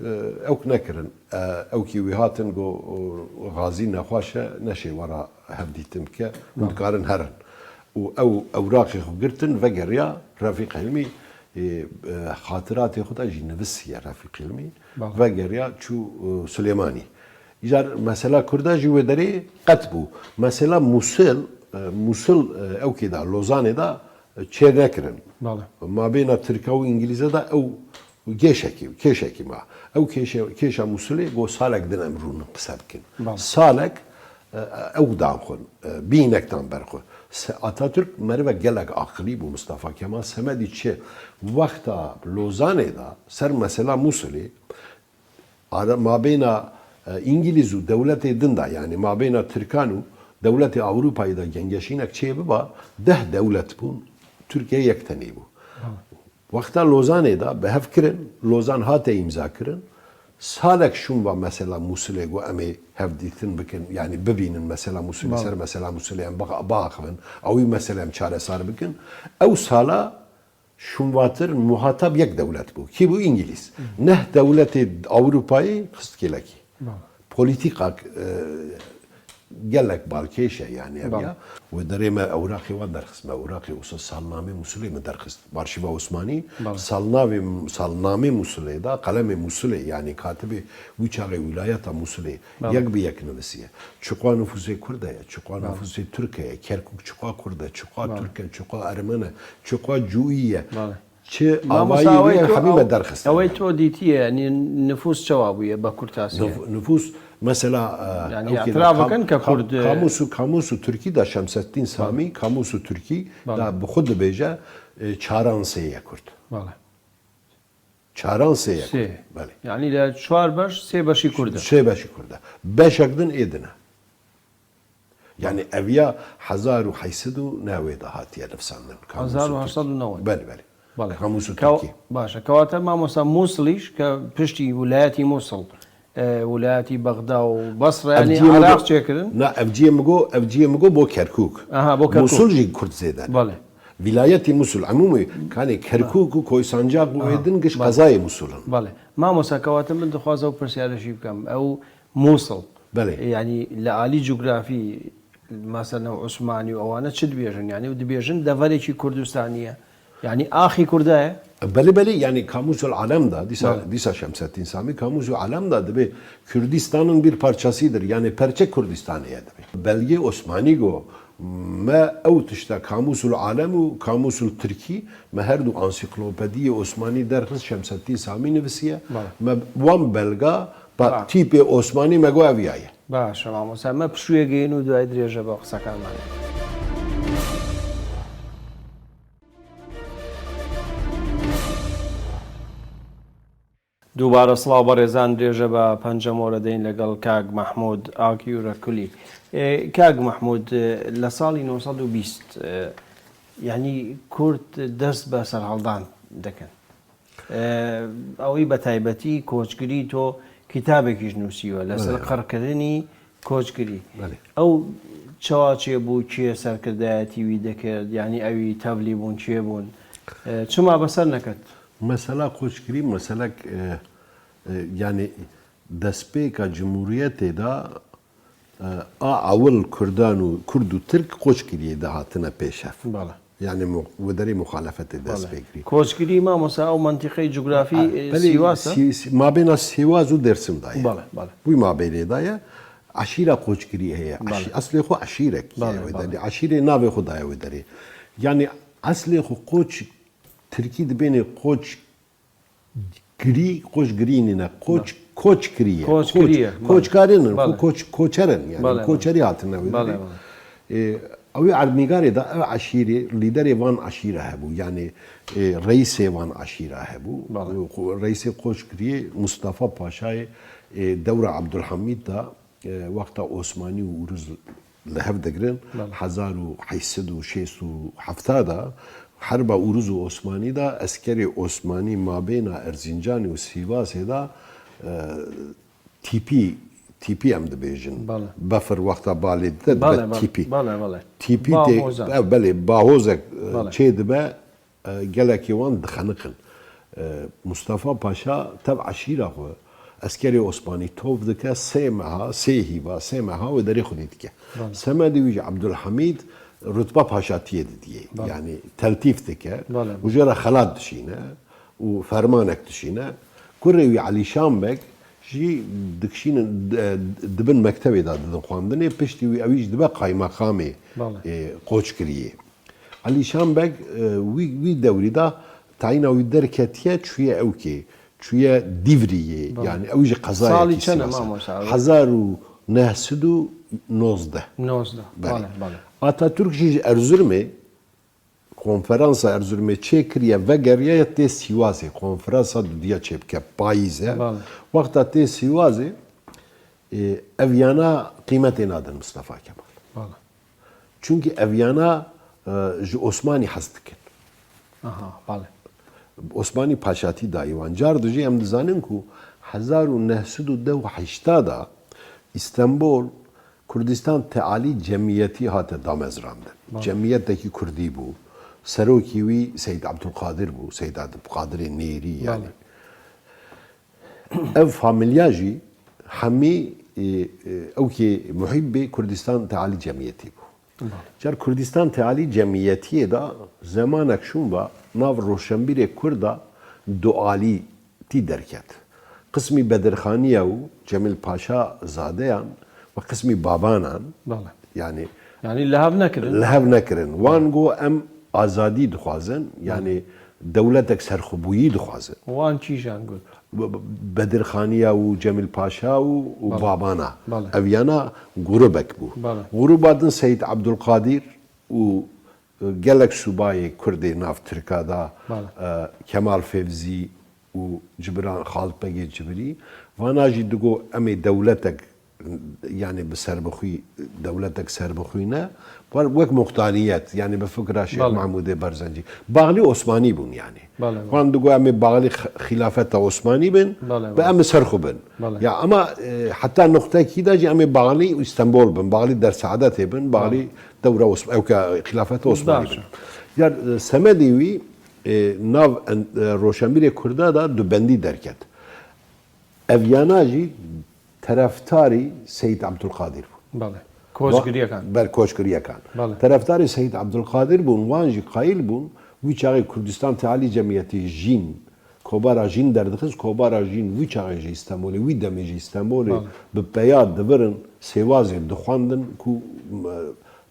e, ewk nekirin. E, ewkî wî hatin got, o, Gazî nexweş e, neşê we ra hevdîtin bike, hûn Bala. dikarin herin. Û ew ewraqê xwe girtin, vegeriya Refîq Hilmî, e, e, xatiratê xwe de jî nivisiye Refîq Hilmî, Bala. vegeriya çû, e, Silêmanî. Îcar mesela Kurda jî wê derê qet bû. Mesela Musil, e, Musil, e, ewkê de, Lozanê de, e, çênekirin. Bala. Mabêna Tirka û Îngilîze de ew geşekî, kêşekî ma. Ew kêşe-, kêşa Musilê got salek din em rûnin qise bikin. Bala. Salek, e, ew dan xwin, e, bînek dan ber xwe. Se-, Atatürk merivek gelek aqilî bû, Mustafa Kemal semedî çi wexta Lozanê de ser mesela Musilê, Ara-, mabêna, e, Îngilîz û dewletê din de, yani mabêna Tirkan û dewletê Ewropayê de gengeşînek çê biba, deh dewlet bûn, Tirkiye yek tenê bû. Ha. Wexta Lozanê de bi hev kirin, Lozan hate îmza kirin, salek şûn va mesela Musilê got em ê hevdîtin bikin, yani bibînin mesela Musilê, Bala. ser mesela Musilê em bixa-, biaxivin, ew ê mesela em çaresar bikin. Ew sala Şûnvatir muhatab yek dewlet bû. Kî bû? Îngilîz. Neh dewletê Ewropayê xist kêlekî. Bala. Polîtîka, e, gelek balkêş e, yani, ev Bala. ya. Wê derê me ewraqê wan derxist, me ewraqê wisa salnamê Musulê me derxist. Arşîva Osmanî, Bala. salnavê, salnamê Musulê da, qalemê Musulê, yani katibê wî çaxê wîlayeta Musulê, Bala. yek bi yek nivisiye. Çiqa nufusê Kurd heye, çiqa Bala. nufusê Türk heye, Kerkûk çiqa Kurd e, çiqa Bala. Türk e, çiqa Ermen e, çiqa Cûî ye. Bala. Çi Mamosta, avayî ew ê wê tu, hemî me ew, derxistine. ew ê tu dîtiye, yanî nifûs çawa bûye, be kurtasî? Nif-, nifûs, mesela, e, Yani ew kê de itiraf kam-, bikin ke kam-, Kurd, e, kamûs û, kamûs û Tirkî de Şemseddîn Samî, Bala. kamûs û Tirkî Bala. de bi xwe dibêje, e, çaran sê ye Kurd. Bala. Çaran sê ye Sê. Kurd. Belê. Yani li çar beş, sê beşî Kurd e. Sê beşî Kurd e. Beşek din ê din e. Yani ev ya hezar û heşt sed û newê de hatiye nivsandin. Kamûs û Hezar û heşt sed û newê. Belê, belê. Belê. Kamûs û Kew-, Tirkî. Baş e. Kewate mamosta Musil îş ke piştî wilayetî Musil, e, wilayetî Bexda û Basra, Ev yani ciyê min Iraq got, çêkirin. Na, ev ciyê min got, ev ciyê min got bo Kerkûk. Aha, bo Kerkûk. Musul jî Kurd zêde ne. Belê. Vilayetî Musul, emûmî, kanê Kerkûk û Koysancak û Aha, êdin giş belê. qezayê Musul in. Belê. Mamosta Kewate, min dixwaze ew pirsyarê jî bikim. Ew Musil. Belê. Yani li alî cografî Mesela Osmanî û ewana çi dibêjin? Yani dibêjin deverekî Kurdistanî ye. Yani axî Kurda ye. Belê, belê, yani Kamûsul Alem da, dîsa, Belê. dîsa Şemseddîn Samî, Kamûsul Alem da dibê Kürdistan'ın bir parçasıdır. Yani perçe Kurdistan'ı ye dibê. Belgê Osmanî go, me ew tişta Kamûsul Alem û Kamûsul Tirkî, me her du ansiklopediyê Osmanî derxist, Şemseddîn Samî nivisiye. Belê. Me wan belga, ba, Belê. tîpê Osmanî me go ev ya ye. Baş e, mamosta. Me pişûyê geyîn û duayê dirêje be qisekanan. دووبارە سڵاو بەڕێزان، درێژە بە پەنجەمۆرە دەین لەگەڵ کاک مەحموود ئاکیورە کولی. ئێ، کاک مەحموود، لە ساڵی نۆ سەد و بیست، ئێ، یعنی کورد دەست بە سەرهەڵدان دەکەن. ئێ، ئەوەی بە تایبەتی کۆچگری تۆ کیتابێکیش نووسیوە لەسەر بەڵێ. قڕکردنی کۆچگری. بەڵێ. ئەو چەوا چێ بوو، کێ سەرکردایەتی وی دەکرد، یعنی ئەوی تەڤلی بوون، کێ بوون؟ ئێ، چما بەسەر نەکەت؟ مەسەلا کۆچگری، مەسەلەک، ئێ، ئێ، یعنی دەستپێکە جمهوریەتێدا، ئێ، ئا ئەوڵ کوردان و کورد و ترک قۆچ کریە دەهاتنە پێشەف. بەڵێ. یعنی مو-، وەدەری مخالفەتێ دەست بەڵێ. پێ کری. کۆچگری مامۆسا ئەو منتیقەی جوگرافی، ئا، ئێ، بەڵێ، سیواسە؟ سی-، سی-، مابێنا سیواز و دەرسمدا یە. بەڵێ، بەڵێ. بوی مابێنێدا یە. عشیرە قۆچگری هەیە. بەڵێ. عشی-، ئەسلێ خۆ عشیرەک بەڵێ، یە وەدەری. بەڵێ. عشیرێ ناوێ خۆ دایە وەدەری. یعنی ئەسلێ خۆ قۆچ ترکی دبێنێ قۆچ گری، قۆچ گری نینە، قۆچ، بەڵێ. کۆچ کریە. کۆچ کۆچ، کریە، بەڵێ. کۆچکارین، بەڵێ. کۆچ، کۆچەرن، یعنی بەڵێ، بەڵێ. کۆچەری هاتنە وێ بەڵێ، دەرێ. بەڵێ. ئێ، ئەوی عەربنیگارێ دا، ئەو عەشیرێ، لیدەرێ وان عەشیرە هەبوو، یعنی، ئێ، رئیسێ وان عەشیرە هەبوو. بەڵێ. و خو-، رئیسێ قۆچ کریە، مستەفا پاشایێ، ئێ، دەورە عەبدولحەمید دا، ئێ، وەختا ئۆسمانی و ئوروز li hev digirin, بەڵێ. هەزار و هەشت سەد و شەست و هەفت دا حربا ئوروز و ئۆسمانی دا، eskerê ئۆسمانی mabêna Erzincanê û Sîvasê da, e, tîpî, tîpî em dibêjin. بەڵێ. Befir wexta balê dide, dibe بەڵێ، بەڵێ، tîpî. بەڵێ، بەڵێ. Tîpî tê, Bahoza. e, belê, bahozek, e, بەڵێ. Çê dibe, e, gelekê wan dixeniqin. E, Mustafa Paşa tev eşîra xwe, eskerê Osmanî top dike, sê meha, sê hîva, sê meha wê derê xwedî dike. Bale. Semedê wî ji Abdulhamîd rutba paşatiyê didiyê. Bale. Yani teltîf dike Bale. Û jê re xelat dişîne û fermanek dişîne. Kurê wî Elîşan Beg jî dikişînin, d-, dibin mektevê de didin xwendinê, piştî wî ewî jî dibe qaymeqamê, Bale. E, Qoçgiriyê. Elîşan Beg, e, wî, wî dewrî de tayîna wî derketiye, çûye ewkê, çûye Dîvriyê, Bale. Yani ew jî qezayekî Salî çend e, Sîvas e. Mamosta? Hezar û neh sed û nozdeh. Nozdeh. Bale. Bale, bale. Atatürk jî ji Erzurumê, konferansa Erzurumê çêkiriye, vegeriye tê Sîwasê, konferansa dudiya çêbike, payîz e. Bale. Wexta tê Sîwasê, e, evyana qîmetê nadin Mustafa Kemal. Bale. Çunkî evyana, e, ji Osmanî hez dikin. Aha, bale. Osmanî paşatî dayî wan. Car dijî em dizanin ku hezar û neh sed û deh û heyşta da Îstenbol Kurdistan Tealî Cemiyetî hate damezrandin. Bale. Cemiyetekî Kurdî bû. Serokî wî Seyd Abdulkadir bû. Seyd Abdulkadirê Nêrî yani. Bale. Ev familya jî hemî, e, e, ewkê muhîbbê Kurdistan Tealî Cemiyetî bû. Bale. Car Kurdistan Tealî Cemiyetiyê de zemanek şûn ve nav roşenbîrê Kurda dualîtî derket. Qismî Bedirxaniye û Cemil Paşa zadeyan ve qismî babanan, Bale. Yani Yani li hev nekirin. Li hev nekirin. Wan got em azadî dixwazin, yani dewletek serxwebûyî dixwazin. Wan kîjan got? Be-, be-, Bedirxaniya û Cemil Paşa û, û Bale. Babana. Bale. Ev yana grubek bû. Bale. Gruba din Seyd Abdulkadir û, e, gelek subayê Kurdê nav Tirka da, Bale. E, Kemal Fevzî, û Cibran, Xalid Begê Cibirî, vana jî digo em ê dewletek, yani bi serbixwî, dewletek serbixwî ne, wek muxtariyet, yani bi fikra Şêx Bale. Mahmûdê Berzencî. Baxlî Osmanî bûn yani. Bale, bale. Wan digo em ê baxlî x-, xîlafeta Osmanî bin, Bale, bi bale. Em bi ser xwe bin. Bale. Ya ama, e, heta nuqtekî de jî em ê baxlî Îstenbol bin, baxlî Dersaadetê bin, baxlî Bale. Dewra Os-, ewka xîlafeta Osmanî Baş. Bin. Ya, e, semedê wî, e, nav en-, e, roşenbîrê Kurda da dubendî derket. Ev yana jî tereftarî Seyd Abdulkadir bû. Bale. Koçgiriyekan. Ber koçgiriyekan. Bale. Terefdarê Seyîd Ebdulkadir bûn, wan jî qayîl bûn, wî çaxê Kurdistan Tealî Cemiyetî Jîn, Kobara Jîn derdixist, Kobara Jîn wî çaxê jî Stenbolê, wî demê jî Stenbolê Bale. bi peya divirin, sêwazê dixwendin ku, e,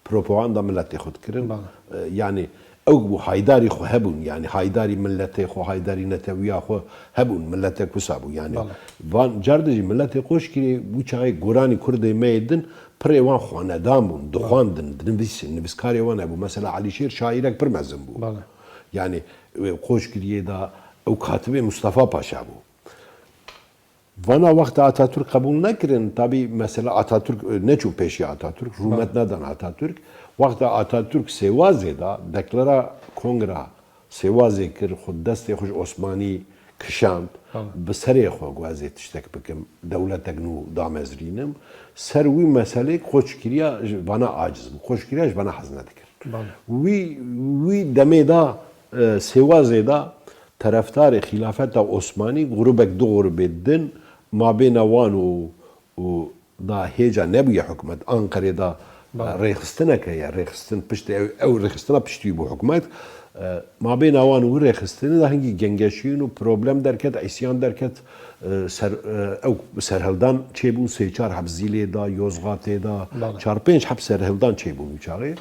propaganda miletê xwe dikirin. Bale. E, yanî ew bû haydarî xwe hebûn, yanî haydarî miletê xwe, haydarî netewiya xwe hebûn, miletek wisa bû. Yanî Bale. van car de jî miletê Qoşkirê wî çaxê goranî Kurdê me yê din pirê wan xwanedan bûn, dixwandin, dinivîsin, nivîskarê wan hebû. Mesela Elîşêr şaîrek pir mezin bû. Bale. Yanî, e, Qoşkiriyê de ew katibê Mustafa Paşa bû. Vana wexta Atatürk qebûl nekirin, tabî mesela Atatürk, e, neçû pêşiya Atatürk, rûmet Bale. nedan Atatürk. Wexta Atatürk sêwazê da, deklara kongra sêwazê kir, xwe destê xwe ji Osmanî kişand, Bale. bi serê xwe got ez ê tiştek bikim, dewletek nû damezrînim. Ser wî meselê Qoçkiriya ji vana aciz bû. Qoçkiriya ji vana hez nedikir. Bale. Wî, wî demê da, e, sêwazê da terefdarê xîlafeta Osmanî grûbek du grûbê din mabêna wan û, û da hêca nebûye hikûmet. Anqerê da, Bale. e, rêxistineke ye. Rêxistin piştî ew, ew rêxistina piştî wî bû hikûmet. E, mabêna wan û wî rêxistinê da hingî gengeşîn û problem derket, îsyan derket. E, ser, e, ew serhildan çêbûn sê çar heb Zîlê da, Yozgatê da, Bale. çar pênc heb serhildan çêbûn wî çaxê.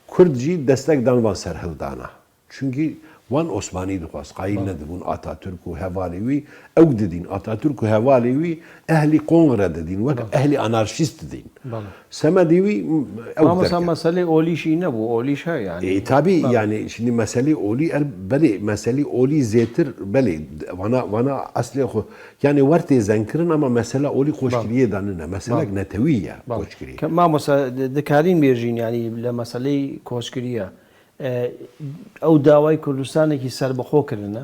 Kurd jî destek dan van serhildana. Çunkî wan Osmanî dixwest, qayîl Bale. nedibûn Atatürk û hevalê wî. Ew didîn, Atatürk û hevalê wî ehlî kongre didîn, wek Bale. ehlî anarşîst didîn. Bale. Semedê wî, m-, ew Ama mesela derket. meselê Olîşî nebû, Olîş he yani. E, tabî Bale. yani şimdi meselê Olî, el, belê, meselê Olî zêtir, belê, vana, vana eslê xwe, yani wer tê zenkirin ama mesela Olî Bale. Qoçkiriyê de nine, meselek Bale. netewî ye Bale. Qoçkirî. Ke-, mamosta, di-, dikarîn bêjîn yani le meselê Koçkiriye. E, ew dawayî Kurdistanekî serbixwe kirine?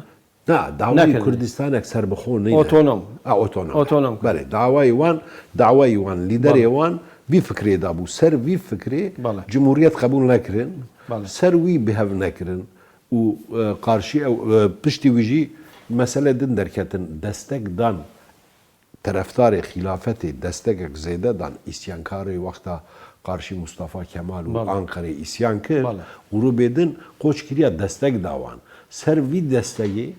Na, dawayî Nekirine. Kurdistanek serbixwe nîne. Otonom. A, otonom. Otonom. Belê, dawayî wan, dawayî wan, lîderê Bale. wan vî fikrê dabû. Ser vî fikrê Bale. cumhuriyet qebûl nekirin. Bale. Ser wî bi hev nekirin. Û, e, qarşî ew, e, piştî wî jî mesele din derketin. Destek dan terefdarê xîlafetê destekek zêde dan îsyankarê wexta qarşî Mustafa Kemal û Bale. Anqerê îsyan kir, Bale. grûbê din Qoçkiriya destek da wan. Ser vî destegê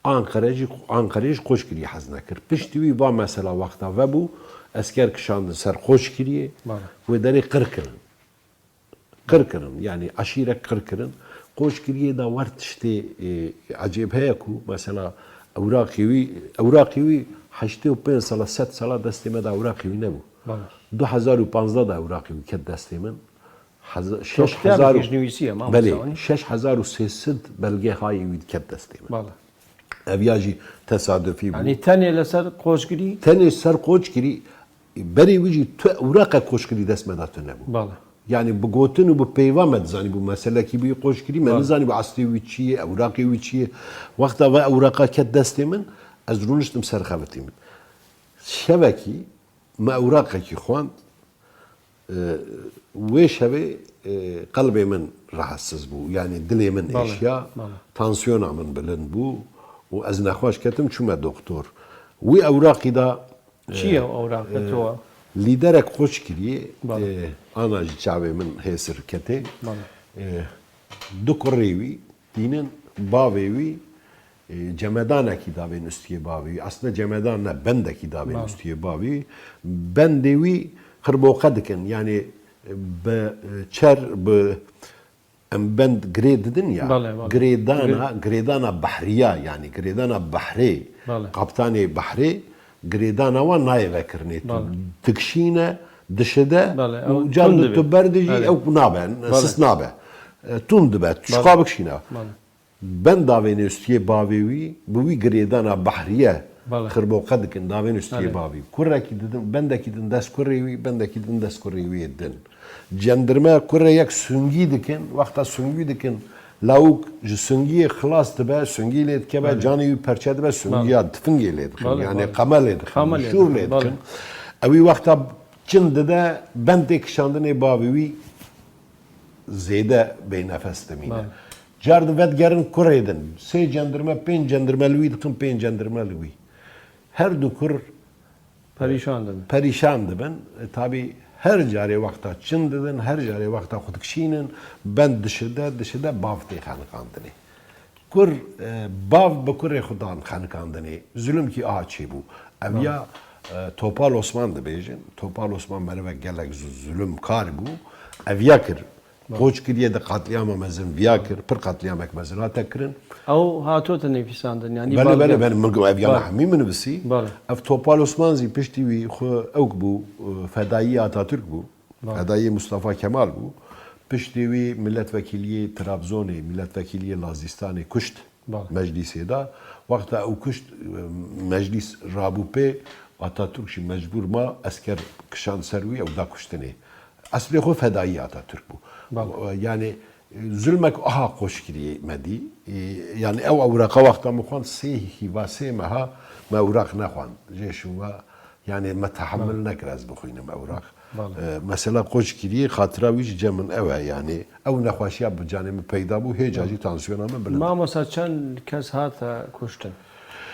Anqere jî, Anqerê ji Qoçkiriyê hez nekir. Piştî wî va mesela wexta vebû, esker kişandin ser Qoçkiriyê, Bale. wê derê qir kirin. Qir kirin, yani aşîrek qir kirin. Qoçkiriyê de wer tiştê, e, ecêb heye ku mesela ewraqê wî, ewraqê wî heştê û pênc sala, sed sala destê me de ewraqê wî nebû. Bale. Du hezar û panzdeh de ewraqê wî ket destê min. Heza-, şeş hezar û, Çok kitap nivîsiye, mamosta, belê, hani? şeş hezar û sê sed belge hayê wî ket destê min. Bale. Ev ya jî tesadufî bû. Yani tenê li ser Qoçkirî? Tenê ser Qoçkirî, berê wî jî tu ewraqek Qoçkirî dest me de tune bû. Bale. Yani bi gotin û bi peyva me dizanî bû meselekî bû Qoçkirî, me Bale. nizanî bû eslê wî çi ye, ewraqê wî çi ye. Wexta ve ewraqa ket destê min, ez rûniştim ser xevetî min. Şevekî me ewraqekî xwend, e, wê şevê, e, qelbê min rahatsiz bû. Yani dilê min Bale, êşiya, bale. tansiyona min bilind bû û ez nexweş ketim, çûme doktor. Wî ewraqî da, Çi ye e, ewraq e, to? Lîderek Qoçkiriyê, Bale. e, ana ji çavê min hêsir ketê. Bale. E, du kurê wî, tînin bavê wî, e, cemedanekî davên ustiyê bavê wî. Aslında cemedan ne, bendekî davên Bale. ustiyê bavê wî. Bendê wî xirboqe dikin. Yani, e, bi, e, çer, bi, em bend girê didin ya. Bale, bale. Girêdana, Girê- girêdana behriya, yani girêdana behrê, Bale. kaptanê behrê, girêdana wan nayê vekirinê. Tu Bale. dikişîne, dişide Bale, û ew car tund de dibe. tu berdijî, Bale. ew nabe, Bale. sis nabe. E, tund dibe, tu Bale. şiqa bikişîne. Bale. Ben davênê ustiyê bavê wî, bi wî girêdana behriye Bale. xirboqe dikin, davên ustiyê Bale. bavî. Kurekî didin, bendekî din dest kurê wî, bendekî din dest kurê wî din. Cendirme kurê yek sungî dikin, wexta sungî dikin, lawik ji sungiyê xilas dibe, sungî lê dikeve, Bale. canê wî perçe dibe, sungiya Bale. tifingê lê dikin, Bale, yani bale. qeme lê dikin, Qeme lê şûr dikin, lê bale. dikin. Ewî wexta çin dide, ben tê kişandinê bavê wî zêde bênefes dimîne. Bale. Car di vedigerin kurê din. Sê cendirme, pênc cendirme li wî dikin, pênc cendirme li wî. Her du kur Perîşan dibin. perîşan dibin. E, tabî Her carê wexta çin didin, her carê wexta xwe dikişînin, bend dişide, dişide bav tê xeniqandinê. Kur, e, bav bi kurê xwe dan xeniqandinê. Zulmkî aha çêbû. Ev ya, e, Topal Osman dibêjin. Topal Osman merivek gelek zu-, zulmkar bû. Ev ya kir. Qoç kiriye de qatliyama mezin viya kir. Pir qatliyamek mezin hate kirin. Ew hatote nivîsandin, yanî Belê, belge. belê, belê. Min got, ev yana Belê. hemî min nivîsî. Belê. Ev Topal Osman zî piştî wî xwe ewk bû, e, fedayî Atatürk bû. Belê. Fedayî Mustafa Kemal bû. Piştî wî milletvekîliyê Trabzonê, milletvekîliyê Lazistanê kuşt Belê. meclîsê de. Wexta ew kuşt, e, meclîs rabû pê, Atatürk jî mecbûr ma, esker kişand ser wî, ew da kuştinê. Eslê xwe fedayî Atatürk bû. Belê. E, yani, e, zulmek aha qoçkiriyê me dî. E, yani ew ewraqa wexta min xwend sê hîva sê meha me ewraq nexwend. Jê şûva, yani me tehemil Belê. nekir ez bixwînim ewraq. Belê. E, mesela qoçkiriyê xatira wî ji cem min ew e, yani ew nexweşiya bi canê min peyda bû, hêca Belê. jî tansiyona min bilind. Mamosa çend kes hate kuştin?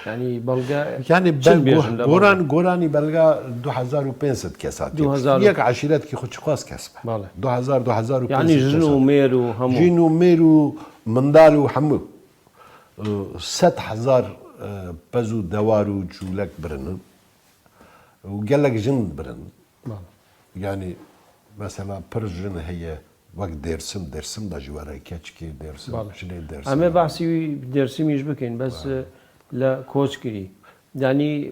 Yani belge Yani çi ben dibêjin go- de goran, belge? goranî belga du hezar û pênc sed kes hatiye. Du hezar. Yek eşîretkî xwe çiqas kes be? Belê. Du hezar, du hezar û pênc sed Yani kes jin û hatiye. mêr û hemû. Jin û mêr û mindal û hemû. E, sed hezar, e, pez û dewar û cûlek birinin. Û gelek jin birinin. Belê. Yani mesela pir jin heye, wek Dêrsim, Dêrsim de jî were keçikê Dêrsim, Belê. jinê Dêrsim. Em ê behsî wî Dêrsimî jî bikin, bes, Belê. e, le Koçgirî. Yani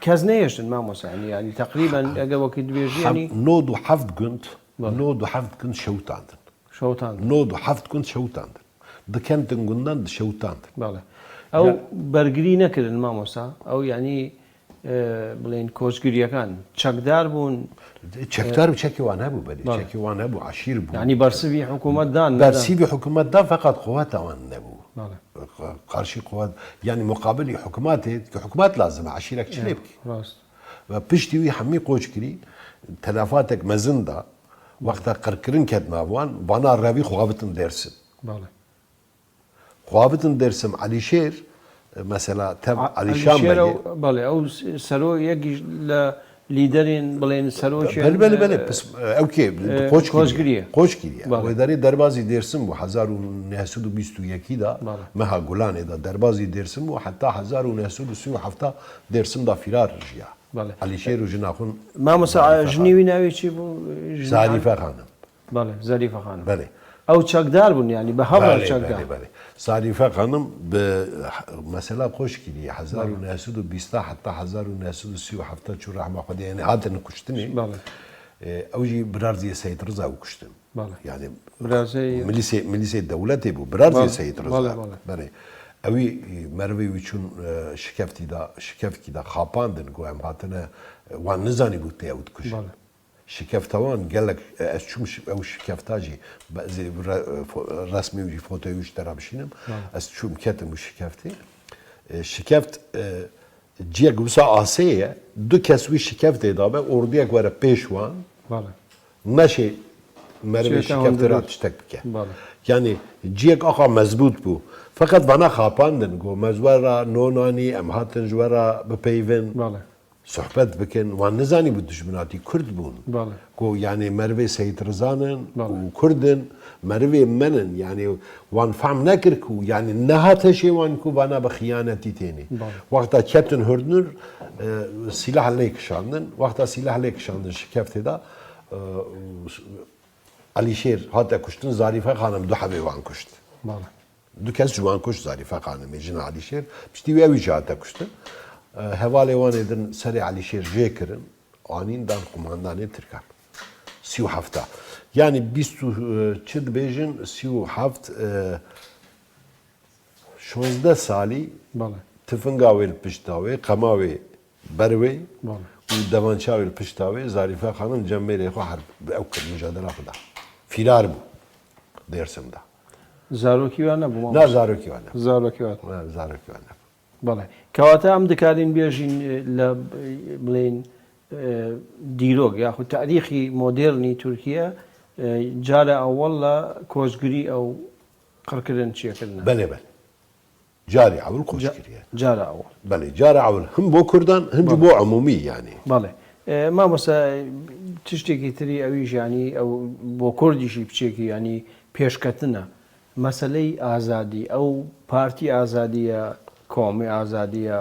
kes nehêştin mamosa, yani, yani teqrîben eger wekî dibêjî, Heft, yani nod û heft gund, Belê. nod û heft gund şewitandin. Şewitandin. Nod û heft gund şewitandin. Dikentin gundan dişewitandin. Belê. Ew Ya- bergirî nekirin mamosa. Ew yani, e, bilên koçgiriyekan çekdar bûn. Çekdar E, û çekê wan hebû, belê. Belê. Çekê wan hebû, eşîr bû. Yani bersivî hikûmet dan, nedan? Bersivî hikûmet da, feqet quweta wan nebû. Belê. Qarşî quwet, yani muqabilî hikûmetê, ki hikûmet lazim e, eşîrek çi lê bike? Rast. Ve piştî wî hemî qoç kirî, telafatek mezin da, wexta qirkirin ket nav wan, vana revî xwe xwavitin Dêrsim. Belê. Xwavitin Dêrsim, Elîşêr, e, mesela tev A-, Elîşan Elîşêr Begê. ew, belê, ew s-, sero yekî ji le lîderên, bilên serokên, Belê, belê, belê. e, Pis-, e, ew kê? e, Koç kiriye. Koçgiriyê. Koç kiriye. Belê. Wê derê derbazî Dêrsim bû, hezar û neh sed û bîst û yekî de, Belê. meha Gulanê de derbazî Dêrsim bû, heta hezar û neh sed û sî û heft de Dêrsim de firar jiya. Belê. Elîşêr û jina xwe Mamosa, Zarîfe jinî Xanim. wî navê çi bû? Jina Zarîfe Xanim. Belê, Zarîfe Xanim. Belê. Ew çekdar bûn, yani, bi hev re Belê, çekdar. belê, belê. Zarîfe Xanim bi, mesela, Koçgiriyê, hezar û neh sed û bîst heta hezar û neh sed û sî û heft çû rehma Xwedê, yani, hatin kuştinê. Belê. E, ew jî birarziyê Seyîd Riza ew kuştin. Belê. Yani, Birazê milîsê, milîsê dewletê bû, birarziyê Belê, Seyîd Riza. belê, belê. Belê. Ewî, e, merivê wî çûn, e, şikeftî da, şikeftkî da xapandin, ku em hatine, e, wan nizanî bû tê ew dikujin. Belê. Şikefta wan gelek, e, ez çûm şi-, ew şikefta jî, be-, zê re-, e, fo-, resmê wî jî, fotoyê wî ji te re bişînim. Belê. Ez çûm ketim û şikeftê. E, şikeft, e, ciyek wisa asê ye, du kes wî şikeftê dabe, ordiyek were pêş wan. Belê. Neşê merivê Çiyeke şikeftê hundir. ra tiştek bike. Belê. Yani ciyek axa mezbût bû. Feqet vana xapandin, got, me ji we re non anî, em hatin ji we re bipeyvin. Belê. Sohbet bikin, wan nizanî bû dijminatî Kurd bûn. Belê. Ku, yani, merivê Seyîd Riza nin Belê. û Kurd in, merivê me nin, yani, wan fehm nekir ku, yani, nehat hişê wan ku vana bi xiyanetî tênê. Belê. Wexta ketin hurdnur, e, sîlah lê kişandin, wexta sîlah lê kişandin şikeftê de, e, Elîşêr hate kuştin, Zarîfe Xanim du hebê wan kuşt. Belê. Du kes ji wan kuşt, Zarîfe Xanimê, jina Elîşêr. Piştî wî ew jî hate kuştin. E, hevalê wan ê din serê Elîşêr jê kirin, anîn dan qumandanê Tirkan. Sî û heft. Yani bîst û, e, çi dibêjin, sî û heft, e, şonzdeh salî Belê. tifinga wê li pişta wê, qema wê ber wê Belê. û devança wê li pişta wê, Zarîfe Xanim cem mêrê xwe herb, ew kir, mujadela xwe da. Fîrar bû Dêrsim da. Zarokî we nebû, Na, mamoste? zarokî we nebû. Zarokî we. Na, zarokî we nebû. Belê. Kewata em dikarîn bêjîn, e, le, e, bilên, e, dîrok yaxud tarîxî modernî Tirkiye, e, cara ewel le koçgirî ew qirkirin çêkirine. Belê, belê. Carê ewil Ca-, qoçgirî ye. cara ewil. Belê, cara ewil. Him bo Kurdan, him jî Belê. bo umûmî, yani. Belê. E, mamoste, Tiştekî tirî ewî jî, yanî ew bo Kurdî jî piçekî, yanî pêşketin e. Meseleyî azadî, ew partî azadî ye, komê azadî ye,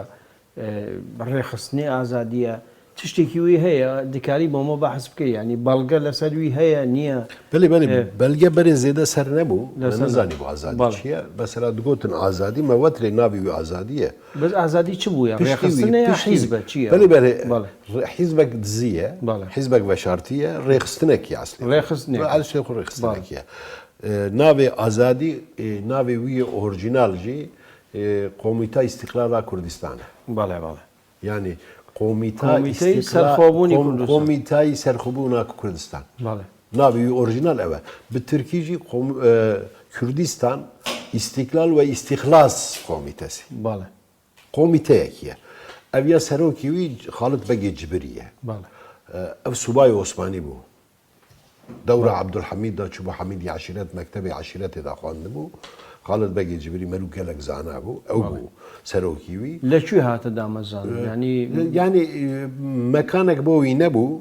e, rêxistinê azadî ye. Tiştekî wî heye, dikarî bo me behs bikî, yanî belge li ser wî heye, niye? Belê, belê, E. belge berê zêde ser nebû. Li Me ser nizanî nebû. bû azadî Belê. çi ye. Mesela digotin azadî, me wetirê navê wî azadî ye. Bes azadî çi bû ya? Piştî wî, Rêxistin e ya piştî wî. hîzb e, çi ye? Belê, belê. Belê. Re-, hîzbek dizî ye. Belê. Hîzbek veşartî ye. Rêxistinek ye eslê. Rêxistinek. Ve eslê xwe rêxistinek Belê. ye. E, navê azadî, e, navê wî yê orîjînal jî, e, Komîta Îstîqlala Kurdistan e. Belê, belê. Yani Komîta Komîteyî Îstîqla-, Serxwebûnî Kom-, Kurdistan. Komîtayî Serxwebûna Kurdistan. Belê. Navê wî orîjînal ew e. Bi tirkî jî kom-, e, Kurdistan Îstîklal ve Îstîxlas Komîtesi. Belê. Komîteyekî ye. Ev ya serokî wî Xalid Begê Cibirî ye. Belê. E, ev subayê Osmanî bû. Dewra Belê. Abdulhamîd de çûbû, Hamîdî Eşîret, mektebê eşîretê de xwendibû. Xalid Begê Cibirî merû gelek zana bû. Ew Belê. bû serokî wî. Li kû hate damezrandin? E, Yanî yani, e, mekanek bo wî nebû.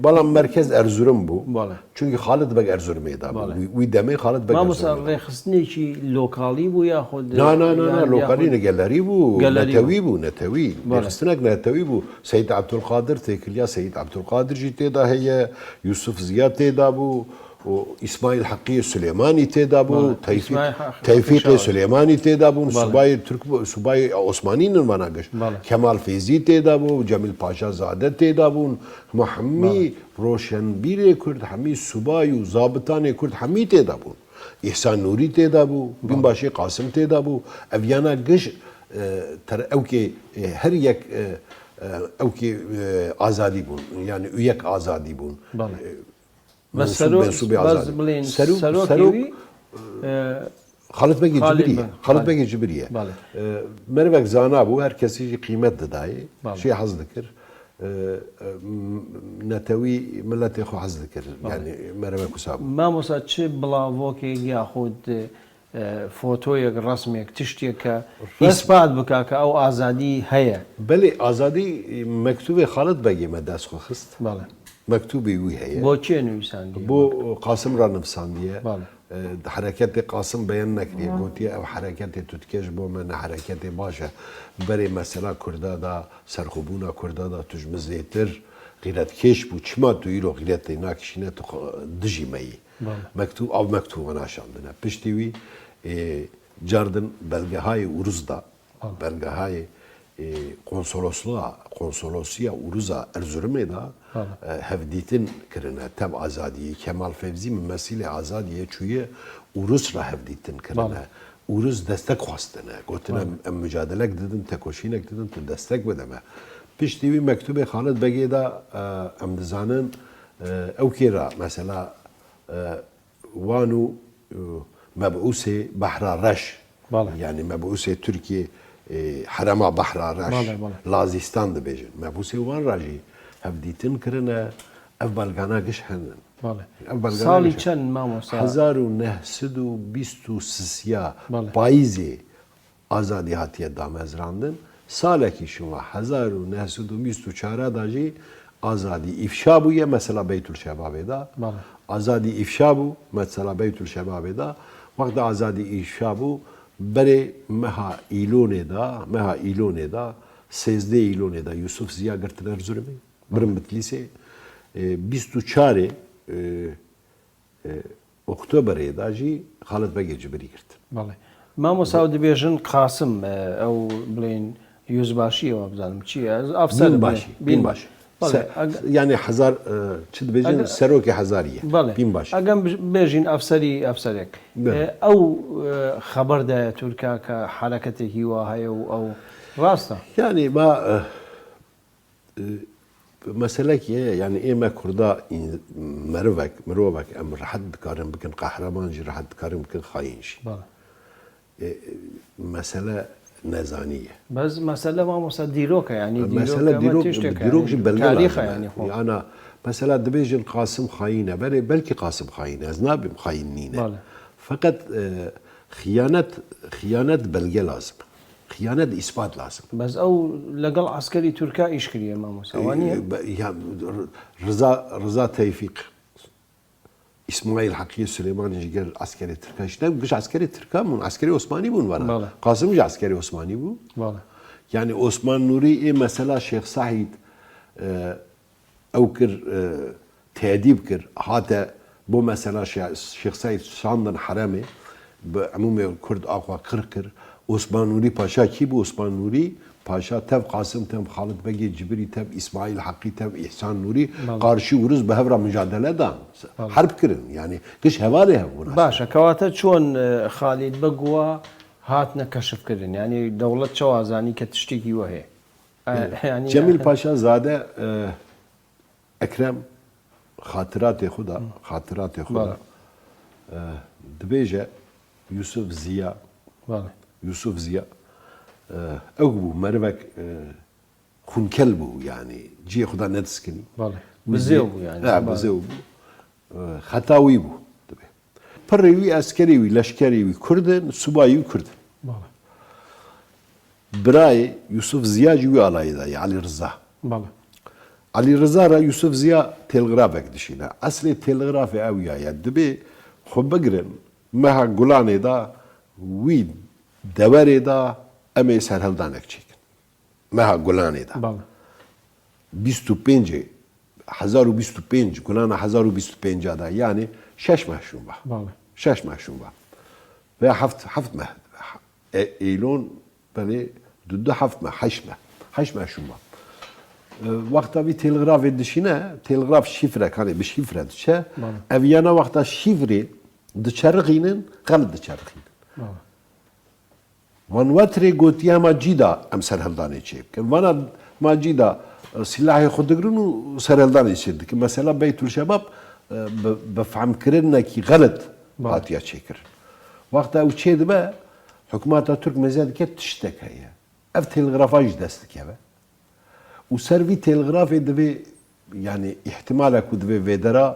Belam merkez Erzurum bû. Belê. Çünkü Xalid Beg Erzurumê de bû. Belê. Wî, wî demê Xalid Beg Mamosta, Erzurumê de bû. rêxistinekî lokalî bû yaxud Na, na, na, na, yan, lokalî yaxud ne, gelerî bû, Gelerî netewî bû. bû, netewî. Belê. Rêxistineke netewî bû. Seyîd Ebdulqadir, têkiliya Seyîd Ebdulqadir jî tê de heye, Yusuf Ziya tê de bû, o Îsmaîl Heqiyê Sulêmanî tê de bû, Belê. Tevfîq-, Îsmaîl Heq-, Tevfîqê Heqî Şaxê. Sulêmanî tê de bûn, Belê. subayê Türk, subayê Osmanî ne vana giş. Belê. Kemal Feyzî tê de bû, Cemîl Paşa Zade tê de bûn. Hema hemî Belê. roşenbîrê Kurd, hemî subay û zabitanê Kurd hemî tê de bûn. Îhsan Nûrî tê de bû, Belê. Bînbaşî Qasim tê de bû. Ev yana giş, e, ter-, ewkê, e, her yek, e, e, ewkê, e, azadî bûn. Yani û yek azadî bûn. Belê. E, Ve mensûb-, serok-, mensûbê baz azadî. bilên Serok-, serokê serok, wî, e, Xalid Begê Xalid Cibirî ye. Be-, Xalid Xalid. Begê Cibirî ye. Belê. E, merivek zana bû, her kesî jî qîmet didayê. Belê. Şê hez dikir. E, e, m-, netewî miletê xwe hez dikir. Belê. Yani merivek wisa bû. Mamosta, çi bilavokek yaxud, e, fotoyek, resmêk, tiştêk ke Resm- îspat bike ke ew azadî heye? Belê, azadî, e, mektûbê Xalid Begê me dest xwe xist. Belê. Mektûbê wî heye. Bo kê nivîsandiye? Bo Qasim re nivîsandiye. Belê. E, di hereketê Qasim beyan nekiriye. Belê. Gotiye, ev hereketê tu dikê ji bo me ne hereketê baş e. Berê mesela Kurda da, serxwebûna Kurda da tu ji min zêtir xîretkêş bû. Çima tu îro xîretê nakişîne, tu xwe dijî me yî? Belê. Mektûb, ev mektûb wana şandine. Piştî wî, e, cardin belgehayê Uruz da, Belê. belgehayê, e, konsolosluğa, konsolosiya Uruza Erzurumê da, Belê. e, hevdîtin kirine. Tev azadiyê, Kemal Fevzî mimesîlê azadiyê çûye Urus re hevdîtin kirine. Belê. Urus destek xwestine. Gotine, Belê. em mücadelek didin, tekoşînek didin, tu destek bide me. Piştî wî mektubê Xalid Begê da, e, em dizanin, e, ew kê ra, mesela, e, wan û, e, mebûsê Behra Reş, Belê. yani mebûsê Tirkiyê, e, herema Behra Reş, Belê, belê. Lazîstan dibêjin. Mebûsê wan ra jî hevdîtin kirine, ev belgana giş henin. Belê. Ev belgana Salî giş çend, mamosta? Hezar û neh sed û bîst û sisiya Belê. payîzê azadî hatiye damezrandin. Salekî şima hezar û neh sed û bîst û çar da jî azadî îfşa bûye, mesela Beytül Şebabê da. Belê. Azadî îfşa bû, mesela Beytül Şebabê da. Wexta azadî îfşa bû, berê meha Îlonê da, meha Îlonê da, sêzdeh Îlonê da Yusuf Ziya girtin Erzurumê. Birin Bitlîsê. E, bîst û çarê, e, e, Oktoberê da jî Xalid Begê Cibirî girtin. Belê. Mamosta, ew dibêjin Qasim, e, ew bilên yüzbaşî ye, wa bizanim çi ye? Ez afser Bînbaşî, bibêjim. Bîn- bînbaşî. Belê, Se-, eg- yani hezar, e, çi dibêjin? Ege- Serokê hezarî ye. Belê. Bînbaşî. Egem bi-, bêjin efserî, efserek. Belê. E, ew, e, xeber daye Tirka ke hereketê hîwa heye û ew rast e? Yani ma, e, E, meselekî heye, yani ê me Kurda în-, merivek, mirovek em rehet dikarin bikin qehreman jî, rehet dikarin bikin xayîn jî. Belê. E, mesele nezanî ye. Bes mesele, mamosta, dîrok e, yani Mesele dîrok, dîrok, tiştek e, dîrok yani jî belge tarîx e lazim e. yani xwe. Yana mesela dibêjin Qasim xayîn e. Belê, belkî Qasim xayîn e. Ez nabêm xayîn nîne. Belê. Feqet, e, xiyanet, xiyanet belge lazim e. Xiyanet îspat lazim. Bes ew legal eskerî Tirka îş kiriye mamosta. Wa niye? Be- ya, R- Rıza, Rıza Tevfik, İsmail Hakkı Süleymanî ji gel eskerê Tirka. Ji ne giş eskerê Tirka bûn, eskerê Osmanî bûn vana. Bale. Qasim jî eskerê Osmanî bû. Bale. Yani Osman Nuri ê mesela Şêx Saîd, e, ew kir, e, tedîb kir, hate bo mesela Şê- Şêx Seîd şandin heremê, bi emûmê Kurd axwa qir kir. Osman Nûrî Paşa kî bû? Osman Nûrî Paşa tev Qasim, tev Xalid Begê Cibirî, tev Îsmaîl Heqî, tev Îhsan Nûrî Bale. qarşî Uruz bi hev re micadele dan. Bale. Herb kirin. Yani giş hevalê hev bûn. Baş e, kewate çon e, Xalid Beg wa hatine keşifkirin? Yani dewlet çawa zanî ke tiştekî we heye? E, yani- Cemîl Paşa Zade, e, Ekrem xatiratê xwe da, xatiratê xwe da, Bale. e, dibêje Yusuf Ziya, Bale. Yusuf Ziya, e, ew bû merivek, e, xûnkel bû yani, cihê xwe da nediskinî. Bale. Bizêw bû yani. Ha, bizêw bû. E, xeta wî bû, dibê. Pirrê wî, eskerê wî, leşkerê wî Kurd in, subayê wî Kurd in. Bale. Birayê Yusuf Ziya jî wî alayê de ye, Elî Riza. Bale. Elî Riza re Yusuf Ziya telgrafek dişîne. Eslê telgrafê ew ya ye. Dibê xwe bigirin, meha Gulanê de wî dewerê de em ê serhildanek çêkin. Meha Gulanê de. Bale. Bîst û pêncê, hezar û bîst û pênc, Gulana hezar û bîst û pênc de, yani şeş meh şûn va. Bale. Şeş meh şûn va. Veya heft, heft meh. E, Eylon, belê, du, du heft meh, heşt meh. Heşt meh şûn va. E, wexta vî telgrafê dişîne, telgraf şifre, kanê bi şifre diçe. Bale. Ev yana wexta şifrê diçerixînin, xelit diçerixînin. Bale. Van wetirê gotiye ma cî da em serhildanê çê bikin. Vana ma cî da, e, silahê xwe digirin û serhildanê çê dikin. Mesela Beytül Şebab, e, bi, bi fehmkirinekî xelit Bale. hatiye çêkirin. Wexta ew çê dibe, hikûmeta Tirk mêze dike tiştek heye. Ev telgrafa jî dest dikeve. Û ser vî telgrafê divê, yani îhtimalek ku divê vêdera,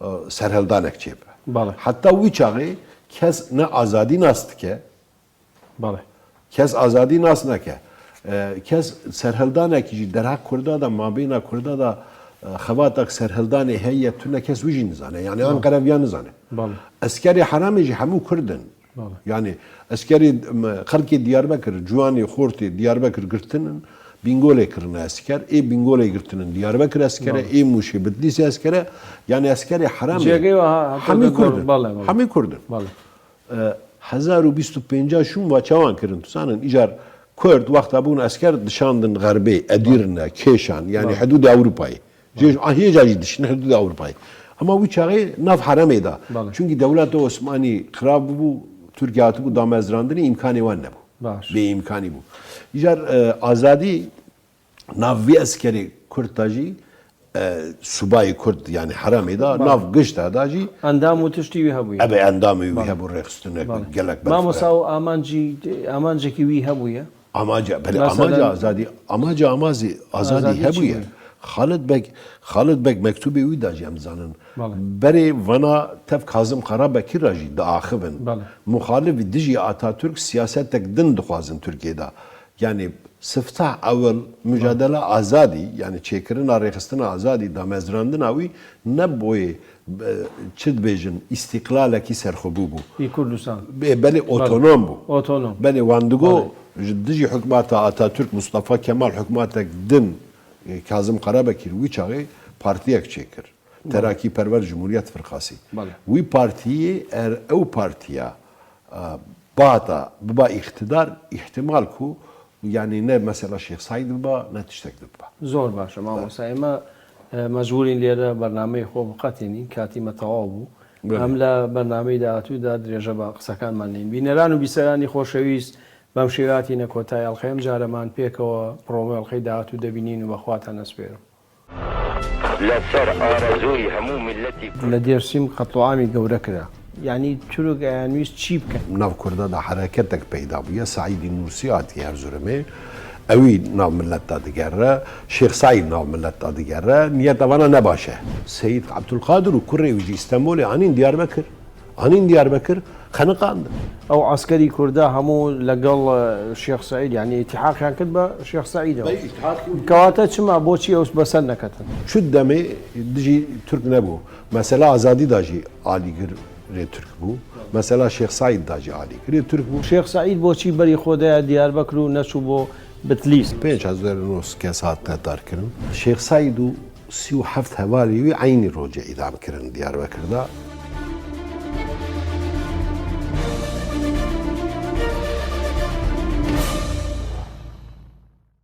e, serhildanek çêbibe. Bale. Heta wî çaxê kes ne azadî nas dike, Bale. kes azadî nas nake. E, kes serhildanekî jî derheq Kurda da, mabeyna Kurda da, e, xevatek serhildanê heye tune kes wî jî nizane. Yani Ankara viya nizane. Bale. Eskerê heramê jî hemû Kurd in. Bale. Yani eskerê, em, xelkê Diyarbekir, ciwanê xortê Diyarbekir girtinin, Bîngolê kirine esker, ê Bîngolê girtinin, Diyarbekir eskere, Bale. ê Mûşê Bitlîsê eskere, yani eskerê heramê Cêgê wa ha- hemî heta Kurd in. Bale, bale. Hemî Kurd in. Bale. E, hezar û bîst û pênc şûn va çawan kirin, tu zanin, îcar Kurd wexta bûn esker dişandin xerbê, Edîrne, Kêşan, yani Bale. hidûdê Ewropayê. Jê, ah, hêja jî dişin hidûdê Ewropayê. Ama wî çaxê nav heremê da. Bale. Çünkü dewleta Osmanî xirab bûbû, Tirkiye hatibû damezrandinê, îmkanê wan nebû. Baş. Bêîmkanî bû. Îcar, e, azadî nav vî eskerê Kurd da jî, e, subayê Kurd, yani heremê da, Bale. nav gişta da jî, Endam û tiştî wî hebûye. ebe endamê wî Bale. hebû rêxistineke Bale. gelek Mamosta berfireh. O amancî, amancekî wî hebûye. Amaca, belê, Mesela- amaca azadî, amaca amazî, azadî Azadî çi hebûye. bûye? Xalid Beg, Xalid Beg mektubê wî da jî em zanin. Bale. Berê vana tev Kazım Karabekir ra jî diaxivin. Bale. Muxalif dijî Atatürk siyasetek din dixwazin Tirkiye da. Yani siftah ewil mücadele azadî, yani çêkirina rêxistina azadî, damezrandina wî ne boyê, e, çi dibêjin, îstîqlalekî serxwebû bû. Wî Kurdistan. Bê, belê otonom bû. Otonom. Belê wan digo, ji dijî hikûmeta Atatürk, Mustafa Kemal hikûmetek din, e, Kazım Karabekir wî çaxê partiyek çêkir. Terakî Perwer Cumhuriyet Firqasî. Bale. Wî partiyê, er ew partiya, e, bata biba îqtidar, îhtimal ku, yani ne mesela Şêx Saîd biba, ne tiştek biba. Zor baş e, mamosta. ئێمە، ئە، مەجبوورین لێرە بەرنامەی خۆ بقەتێنین، کاتی مە تەواو بوو. بەڵێ. ئەم لە بەرنامەی داهاتوودا درێژە بە قسەکانمان نین. بینەران و بیسەرانی خۆشەویست، بەم شێوە هاتینە کۆتایی ئەڵقەی ئەم جارەمان. پێکەوە پڕۆمۆی ئەڵقەی داهاتوو دەبینین و بەخواتان ئەسپێرم. لەسەر ئارەزووی هەموو میللەتی کورد. لە دێرسیم قەتڵوعامی گەورە کرا. یعنی تورک ئەیانویست چی بکەن؟ Nav Kurda da hereketek peyda bûye. Saîdî Nûrsî hatiye Erzurumê. Ewî nav millet da digere. Şêx Saîd nav millet da digere. Niyeta vana ne baş e. Seyîd Abdulkadir û kurê wî jî Îstenbolê anîn Diyarbekir. Anîn Diyarbekir. Xeniqandin. Ew eskerî Kurda hemû legel Şêx Seîd, yanî îtihaqiyan kir bi Şêx Seîd. Kewate çima, boçî ew bi ser neketin? Çi demê dijî Tirk nebû. Mesela Azadî da jî alîgirê Tirk bû. Mesela Şêx Seîd da jî alîgirê Tirk bû. Şêx Seîd boçî berî xwe deya Diyarbekir û neçû bo Bitlîs? Pênc hezar û neh sed kes hatine darkirin. Şêx Seîd û sî û heft hevalî wî eynî rojê îdam kirin Diyarbekir da.